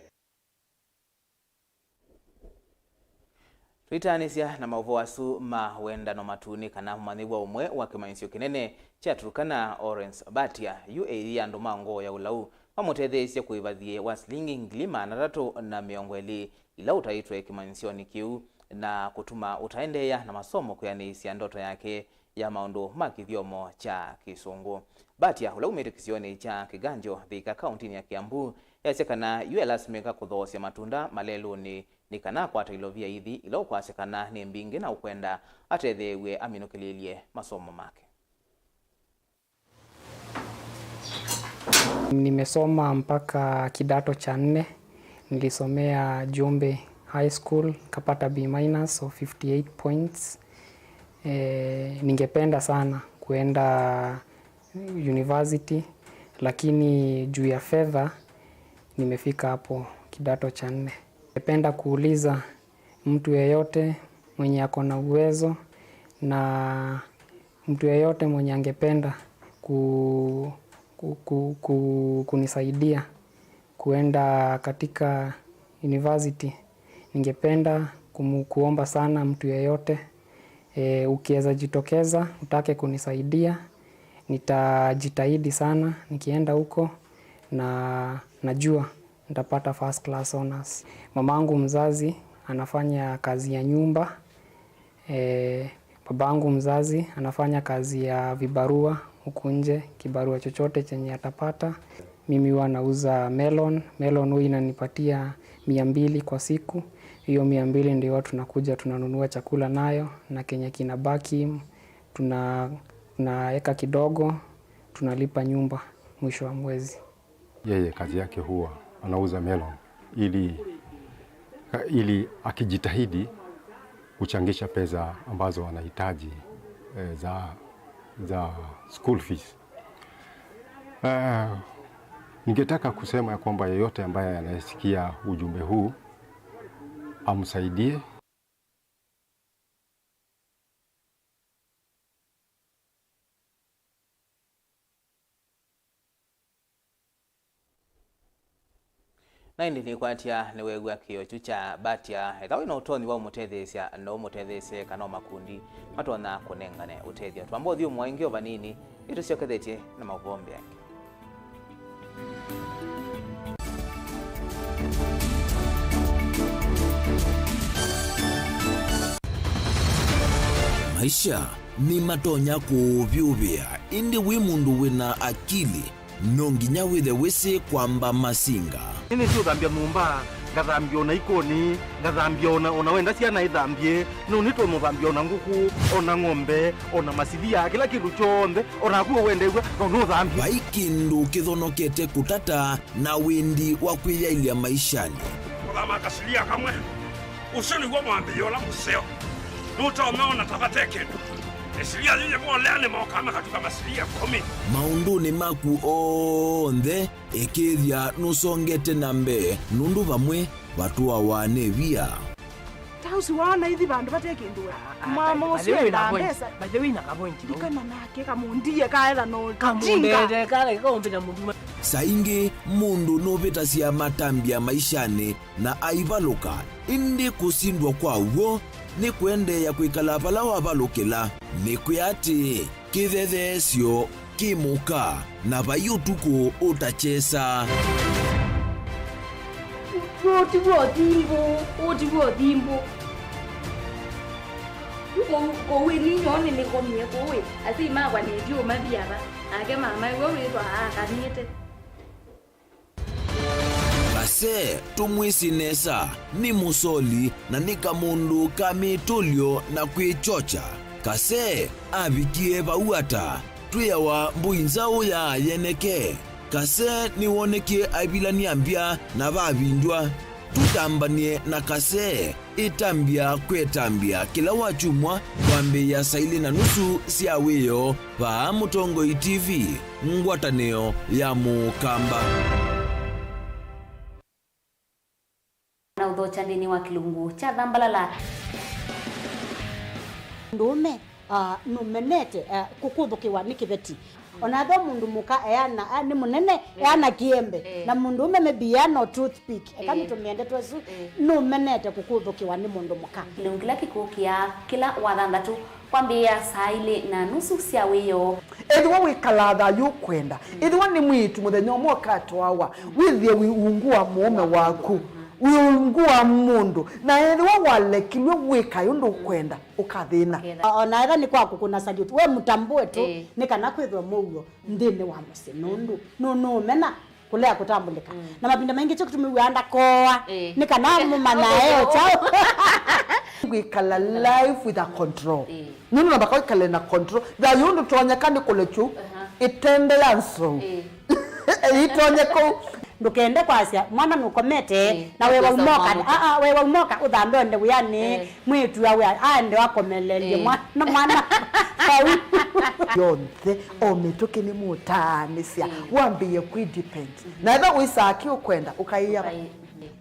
Tũitaanĩsya na maũvoo asu ma wendano matu nĩ kana mũmanyĩw'a ũmwe wa kĩmanyĩsyo kĩnene kya Turkana, Lawrence Batia, yu eĩthya andũ ma ngoo ya ũlau mamũtetheesye kũĩva thiĩ wa silingi ngili maana atatũ na mĩongo ĩlĩ ila ũtaĩtwe kĩmanyĩsyonĩ kĩu, na kũtuma ũtaendeea na masomo kwĩanĩĩsya ndoto yake ya maũndũ ma kĩthyomo kya Kĩsũngũ. Batia, ũla umĩte kĩsionĩ kya Kĩganjo, Thika, kauntinĩ ya Kiambu, easya kana yu elasimĩka kũthoosya matunda malelũnĩ nĩ kana akwata ilovia ithi ila ũkwasya kana nĩ mbingĩ na ũkwenda atetheew'e aminũkĩlĩĩlye masomo make. Nimesoma mpaka kidato cha nne. Nilisomea Jumbe High School, kapata B minus of fifty eight points. Eh, ningependa sana kuenda university, lakini juu ya fedha nimefika hapo kidato cha nne. Ningependa kuuliza mtu yeyote mwenye ako na uwezo na mtu yeyote mwenye angependa ku-, ku-, ku-, ku-, kunisaidia kuenda katika university, ningependa kumu-, kuomba sana mtu yeyote, eh, ukiweza jitokeza, utake kunisaidia, nitajitahidi sana nikienda huko, na najua nitapata first class honors. Mamangu mzazi anafanya kazi ya nyumba. Eh, babangu mzazi anafanya kazi ya vibarua huku nje, kibarua chochote chenye atapata. Mimi huwa nauza melon. Melon huwa inanipatia mia mbili kwa siku. Hiyo mia mbili ndio huwa tunakuja tunanunua chakula nayo, na kenye kinabaki tuna-, tunaweka kidogo, tunalipa nyumba mwisho wa mwezi. Yeye kazi yake huwa anauza melon ili, ili akijitahidi kuchangisha pesa ambazo anahitaji, eh, za, za school fees. Eh, ningetaka kusema ya kwamba yeyote ambaye anayesikia ujumbe huu amsaidie. Na ĩndĩ nĩkwatya nĩweew'a kĩĩo kyu kya Batia. Ethĩwa wĩ na ũtonyi wa ũmũtetheesya, no ũmũtetheesye kana o makundi matonya kũnengane ũtethyo. Twamba ũthyũmũa ĩngĩ o vanini, nĩtũsyokethetye na maũvoo mbee angĩ. Maisha nĩmatonya kũũvyũvĩa, ĩndĩ wĩ mũndũ wĩ na akili, no nginya wĩthe wĩsĩ kwamba masinga. Nĩnĩsĩ ũthambya nyũmba, ngathambya o na ikoni, ngathambya o na, o na wenda syana ithambye, no nĩtwe mũthambya o na ngũkũ, o na ng'ombe, o na masilia, kĩla kĩndũ kyonthe, o naku we wendew'a, no nũthambye. Vai kĩndũ kĩthonokete kũtata na wĩndi wa kwĩyaĩlya maishanĩ. Kũthama kasilia kamwe. Ũsu nĩw'o mwambĩĩo ũla mũseo. Nũtonya ona ta vate kĩndũ. Ĩsilia yĩyĩvolea nĩmokaa makatuka masilia ĩkũmi. Maũndũnĩ maku onthe, ĩkĩĩthya nũsongete na mbee, nũndũ vamwe vatũawa nĩ via. Ta ũsu waona ithi vandũ vate kĩndũ we. Mama ũsu endaa mbesa. By the way, na kavointi vau. Ndikana nake kamũndie kaetha no tinga. Kamũndete kale kaũmbĩta mũndũ. Saa ingĩ mũndũ nũvĩtasya matambya maishanĩ na aivalũka, ĩndĩ kũsindwa kwa w'o nĩ kũendeea kwĩkala vala wavalũkĩla. Nĩkwĩa atĩĩ, kĩthetheesyo kĩ mũka, na vai ũtukũ ũtakyesa. Ũũ ti w'o thimbũ, ũũ ti w'o thimbũ. Kũu, kũu ĩni nyoo nĩnĩkomie kũu ĩ, asyai makwa nĩtyo mathiava, nake mama ĩwe wĩthwa aakanĩte. Kase, tũmwĩsĩ nesa, nĩ mũsoli na nĩ kamũndũ ka mĩtũlyo na kwĩkyokya. Kase avikie vau ata? Twĩawa mbũi nzaũ ya yeneke. Kase nĩwonekie aivilany'a mbya na vavindw'a. Tũtambany'e na Kase. Ĩtambya kwĩ ĩtambya kĩla wakyumwa kwambĩĩa saa ilĩ na nusu sya wĩoo vaa Mũtongoi T V, ngwatanĩo ya Mũkamba. Na ũthokya nthĩnĩ wa kĩlungu kya Thambalala. Mũndũũme, ah, nũmenete, ah, kũkũthũkĩwa nĩ kĩveti. Ona ethĩwa mũndũ mũka eana, ah, nĩ mũnene, eana kĩembe. Eh. Na mũndũũme maybe eana o toothpick. Eka nĩtũmĩe ndeto ĩsu, nũmenete kũkũthũkĩwa nĩ mũndũ mũka. Kĩlungu kĩla kĩkũkĩa kĩla wathanthatũ kwambĩĩa saa ilĩ na nusu sya wĩoo. Ethĩwa wĩkalaa thayũ ũkwenda, ethĩwa nĩ mwĩĩtu mũthenya ũmwe ũkatwawa, wĩthĩe wĩ ungu wa mũũme waku, wĩ ungu wa mũndũ, na ethĩwa walekilw'e wĩkae ũndũ ũkwenda, ũkathĩna. O-, ona ethĩwa nĩ kwa kũkũna salute, we mũtambũe tu, nĩ kana kwĩthwe mũuo nthĩnĩ wa mũsyĩ, nũndũ nũ-, nũũmena kũlea kũtambũlĩka. Na mavinda maingĩ kyo kĩtumi wĩaa ndakoa, nĩ kana mũmanyae o kyaũ. Kwĩkala life with a control. Nũndũ namba kwĩkale na control. Thayũ ndũtonyeka nĩ kũlekyu ĩtende ya nzou. Ĩtonye kũu. Ndũkende kwasya mwana nũkomete na wewa umoka. Aa, wewa umoka ũthambe onde wĩanĩ. Mwĩĩtu awe aende akomelelye mwana, mwana vau. Yonthe, o mĩtũkĩ nĩmũtaanĩsya, wambĩĩe kwĩ depend. Na ethĩwa wĩsaa kĩ ũkwenda, ũkaĩa.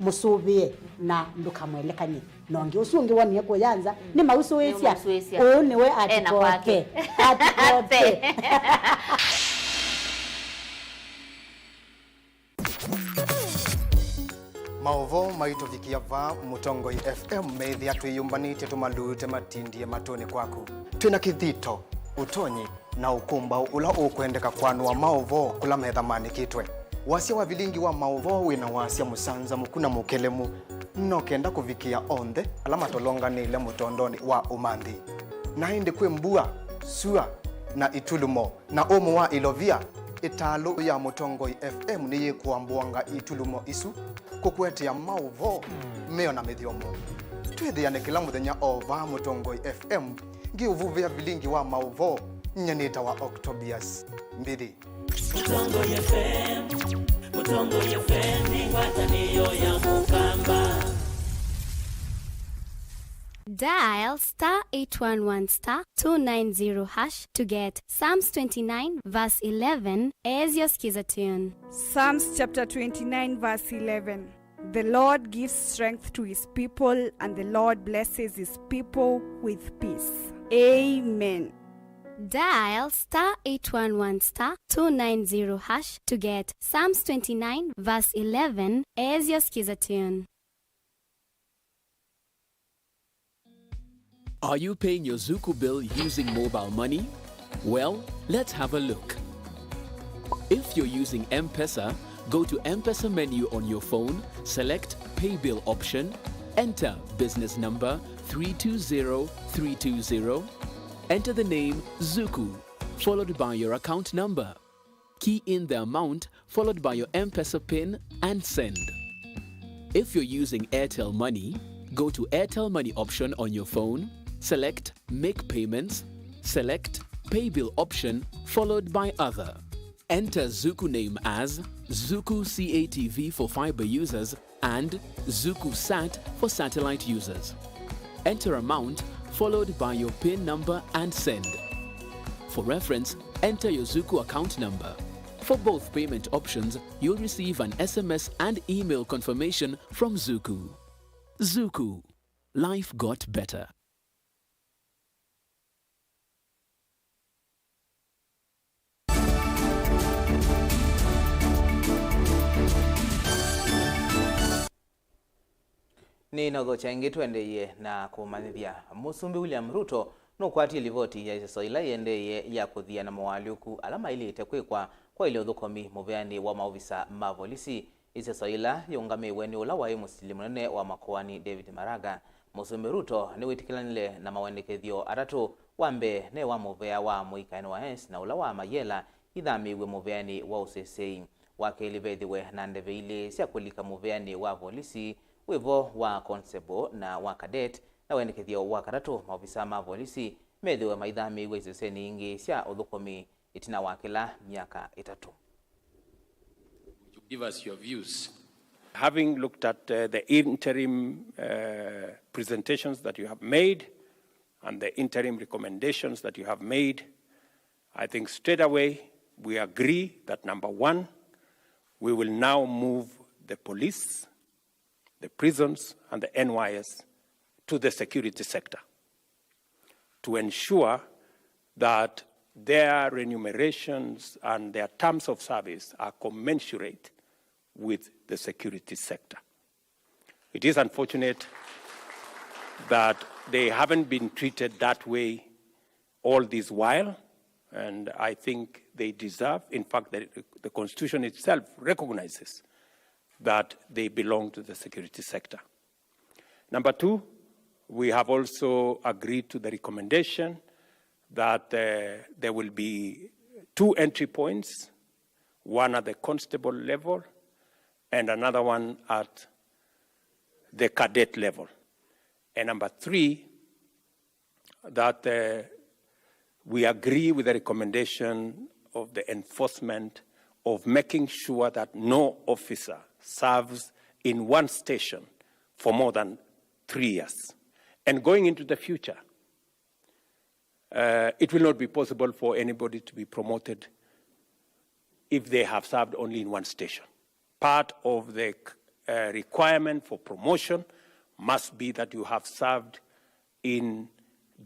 Mũsũvĩe na ndũkamwelekany'e na ũngĩ. Ũsu ũngĩ wonie kũya nza, nĩ mausũĩsya. Ũũ nĩwe atikote. Atikote. Maũvoo maitũvikĩa vaa Mũtongoi F M meĩthĩa twĩyũmbanĩtye tũmalute matindie matũnĩ kwaku. Twĩ na kĩthito, ũtonyi, na ũkũmbaũ ũla ũkwendeka kwanũa maũvoo kũla methamanĩkĩtwe. Wasya wa vilingi wa maũvoo wĩ na wasya mũsanzamũku na mũkelemu, no kenda kũvikĩa onthe ala matolonganĩile mũtondonĩ wa ũmanthi. Na ĩndĩ kwĩ mbua, sua, na itulumo. Na ũmũ wa ilovia, ĩtalũ ya Mũtongoi F M nĩyĩkũambũanga itulumo isu, kũkũetea maũvoo meona mĩthyomo. Twĩthĩane kĩla mũthenya o vaa Mũtongoi F M, ngĩũvuvĩa vilingi wa maũvoo, nyie nĩtawa Octobius Mbithi. Mũtongoi F M, Mũtongoi F M nĩ ngwatanĩo ya Mũkamba. Dial star eight one one star two nine zero hash to get Psalms twenty-nine verse eleven as your skiza tune. Psalms chapter twenty-nine verse eleven. The Lord gives strength to his people, and the Lord blesses his people with peace. Amen. Dial star eight one one star two nine zero hash to get Psalms twenty-nine verse eleven as your skiza tune. Are you paying your Zuku bill using mobile money? Well, let's have a look. If you're using M-Pesa, go to M-Pesa menu on your phone, select Pay Bill option, enter business number three two zero three two zero, Enter the name Zuku, followed by your account number. Key in the amount, followed by your M-Pesa pin, and send. If you're using Airtel Money, go to Airtel Money option on your phone, select Make Payments, select Pay Bill option, followed by Other. Enter Zuku name as Zuku C A T V for fiber users and Zuku Sat for satellite users. Enter amount followed by your pin number and send. For reference, enter your Zuku account number. For both payment options, you'll receive an S M S and email confirmation from Zuku. Zuku. Life got better. Nĩnaũthokya ĩngĩ tũendeeie na kũmanyĩthya. Mũsumbĩ William Ruto nũkwatie livoti ya iseso ila iendeeie ya kũthia na moalyũku ala maĩlĩte kwĩkwa kwaĩlya ũthũkũmi mũveanĩ wa maovisa ma volisi. Iseso ila yĩũngamĩwe nĩ ũla waĩ mũsili mũnene wa makoani David Maraga. Mũsumbĩ Ruto nĩwĩtĩkĩlanile na mawendekethyo atatũ. Wa mbee ne wa mũvea wa mũika N Y S na ũla wa mayela ithamĩĩw'e mũveanĩ wa ũseseĩ. Wa kelĩ vethĩwe na ndeve ilĩ sya kũlika mũveanĩ wa volisi wĩ vo wa constable na wa cadet, na wendekethyo wa katatũ maovisa ma volisi methĩwe maithamĩĩw'e isesenĩ ingĩ sya ũthũkũmi ĩtina wa kĩla myaka ĩtatũ. Would you give us your views? Having looked at, uh, the interim, uh, presentations that you have made and the interim recommendations that you have made, I think straight away we agree that, number one, we will now move the police, the prisons, and the N Y S to the security sector to ensure that their remunerations and their terms of service are commensurate with the security sector. It is unfortunate that they haven't been treated that way all this while, and I think they deserve, in fact, the, the Constitution itself recognizes that they belong to the security sector. Number two, we have also agreed to the recommendation that, uh, there will be two entry points, one at the constable level and another one at the cadet level. And number three, that, uh, we agree with the recommendation of the enforcement of making sure that no officer serves in one station for more than three years. And going into the future, uh, it will not be possible for anybody to be promoted if they have served only in one station. Part of the, uh, requirement for promotion must be that you have served in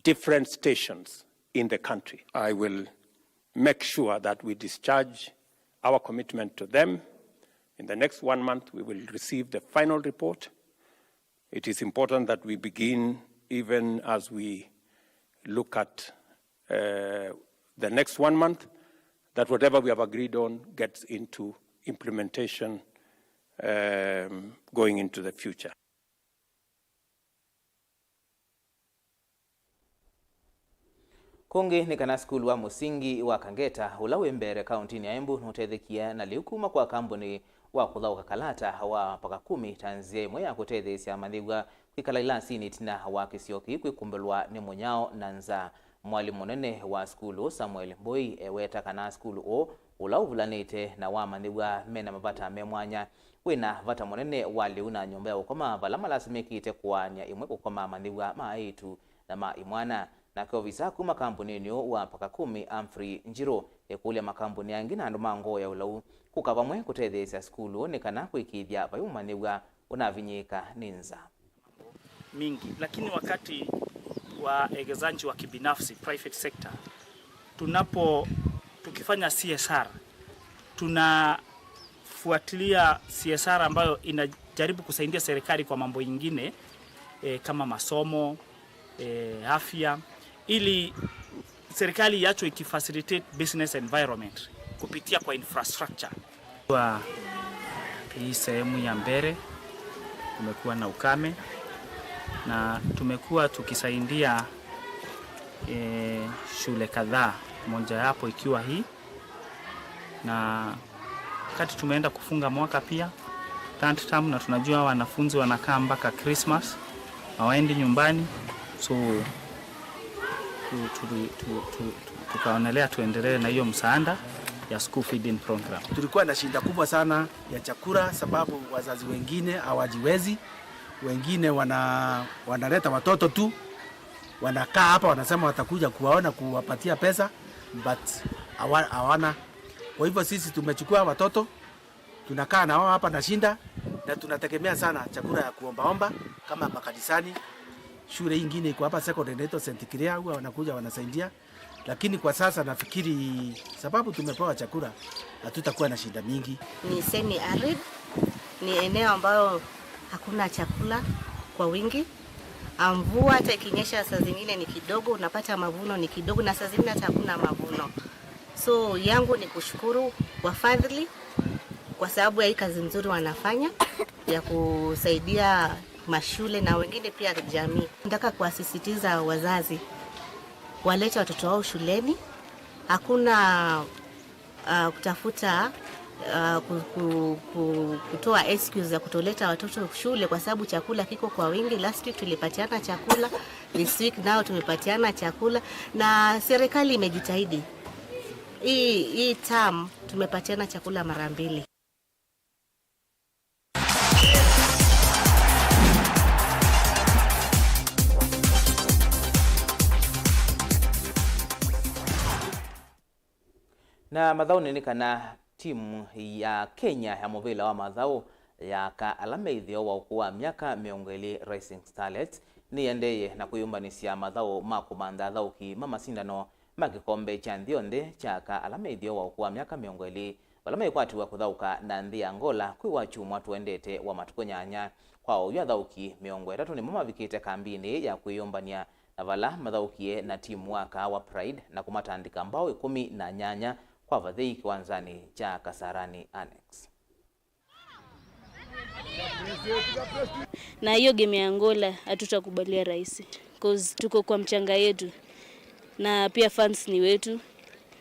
different stations in the country. I will make sure that we discharge our commitment to them. In the next one month, we will receive the final report. It is important that we begin, even as we look at, uh, the next one month, that whatever we have agreed on gets into implementation, um, going into the future. Kũngĩ nĩ kana sukulu wa mũsingi wa Kangeta, ũla wĩ Mbeere kaũntĩnĩ ya Embu, nũtethekie na lĩu kuma kwa kambuni wa kũthaũka kalata wa Pakakumi ta nzĩa ĩmwe ya kũtetheesya amanyĩw'a kwĩkala ilasinĩ ĩtina wa kĩsio kĩu kwĩkumbĩlwa nĩ mũnyao na nzaa. Mwalimũ mũnene wa sukulu ũũ, Samuel Mbũi, eweta kana sukulu ũũ, ũla ũvulanĩte na wa amanyĩw'a me na mavata me mwanya, wĩ na vata mũnene wa lĩu na nyũmba ya ũkoma, vala malasimĩkĩte kũaany'a ĩmwe kũkoma amanyĩw'a ma aĩtu na ma imwana. Nake ovisa kuma kambuninĩ ũũ wa Pakakumi, Humphrey Njirũ, ekũlya makambuni angĩ na andũ ma ngoo ya ũlau kũka vamwe kũtetheesya sukulu nĩ kana kũĩkĩĩthya vai mũmanyĩw'a ũnavinyĩĩka nĩ nzaa. Mingi, lakini wakati wa egezaji wa kibinafsi, private sector, tunapo, tukifanya C S R, tunafuatilia C S R ambayo inajaribu kusaidia serikali kwa mambo ingine, eh, kama masomo, eh, afya, ili serikali iacho ikifacilitate business environment kupitia kwa infrastructure. Kwa hii sehemu ya Mbeere kumekuwa na ukame, na tumekuwa tukisaidia E, shule kadhaa, mojawapo ikiwa hii, na wakati tumeenda kufunga mwaka pia, third term, na tunajua wanafunzi wanakaa mpaka Christmas, hawaendi nyumbani, so tu, tu, tu, tu, tu, tu, tukaonelea tuendelee na hiyo msaada ya school feeding program. Tulikuwa na shida kubwa sana ya chakula, sababu wazazi wengine hawajiwezi, wengine wana, wanaleta watoto tu, wanakaa hapa, wanasema watakuja kuwaona, kuwapatia pesa, but hawa-, hawana. Kwa hivyo sisi tumechukua watoto, tunakaa na wao hapa na shinda, na tunategemea sana chakula ya kuombaomba kama makanisani. Shule hii ingine iko hapa secondary inaitwa Saint Clare, huwa wanakuja wanasaidia. Lakini kwa sasa nafikiri sababu tumepewa chakula, hatutakuwa na shida mingi. Ni semi arid, ni eneo ambayo hakuna chakula kwa wingi. Ah, mvua hata ikinyesha saa zingine ni kidogo, unapata mavuno ni kidogo, na saa zingine hata hakuna mavuno. So yangu ni kushukuru wafadhili kwa sababu ya hii kazi nzuri wanafanya ya kusaidia mashule na wengine pia jamii. Nataka kuwasisitiza wazazi walete watoto wao shuleni. Hakuna, ah, kutafuta, ah, ku-, ku-, ku-, kutoa excuse ya kutoleta watoto shule kwa sababu chakula kiko kwa wingi. Last week tulipatiana chakula, this week nao tumepatiana chakula, na serikali imejitahidi. Hii, hii term tumepatiana chakula mara mbili. Na mathaũnĩ nĩ kana timu ya Kenya ya mũvĩla wa mathaũ ya aka ala me ĩtheo wa ũkũũ wa myaka mĩongo ĩlĩ, Rising Starlets, nĩyendeeye na kwĩyũmbanĩsya mathaũ ma kũmantha athaũki ma masindano ma kĩkombe kya nthĩ yonthe kya aka ala me ĩtheo wa ũkũũ wa myaka mĩongo ĩlĩ, vala mekwatiwa kũthaũka na nthĩ ya Angola kwĩ Wakyumwa tũendete wa matukũ nyanya. Kwa oyu athaũki mĩongo ĩtatũ nĩmo mavikĩte kambinĩ ya kwĩyũmbany'a, na vala mathaũkie na timu wa Kahawa Pride na kũmatandĩka mbaũ ĩkũmi na nyanya kwa vathei kĩwanzanĩ kya Kasarani Annex. Na hiyo game ya Angola hatutakubalia rahisi, 'cause tuko kwa mchanga yetu, na pia fans ni wetu,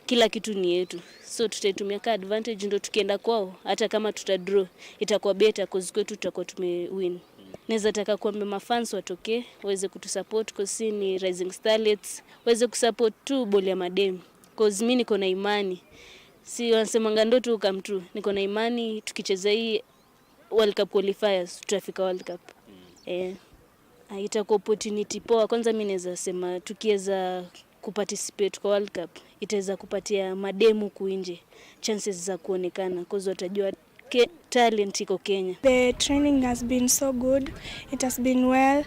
kila kitu ni yetu, so tutaitumia ka advantage, ndo tukienda kwao, hata kama tuta draw, itakuwa better, 'cause kwetu tutakuwa tumewin. Naweza taka kuambia mafans watokee waweze kutusupport, 'cause si ni Rising Starlets, waweze kusupport tu boli ya mademu, 'cause mi niko na imani, si wanasemanga ndoto come true. Niko na imani tukicheza hii World Cup qualifiers, tutafika World Cup. Eh. Ah, itakuwa opportunity poa. Kwanza mi naweza sema tukiweza kuparticipate kwa World Cup, itaweza kupatia mademu huku nje chances za kuonekana, 'cause watajua ke-, talent iko Kenya. The training has been so good. It has been well.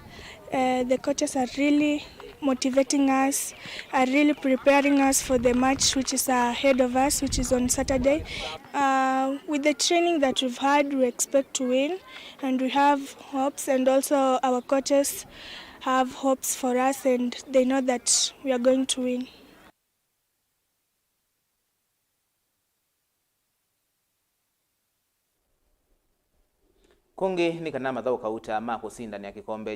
Uh, the coaches are really motivating us, are really preparing us for the match which is ahead of us, which is on Saturday. Uh, with the training that we've had, we expect to win, and we have hopes, and also our coaches have hopes for us, and they know that we are going to win. Kũngĩ nĩ kana mathaũ kauta ma kũsindanĩa kĩkombe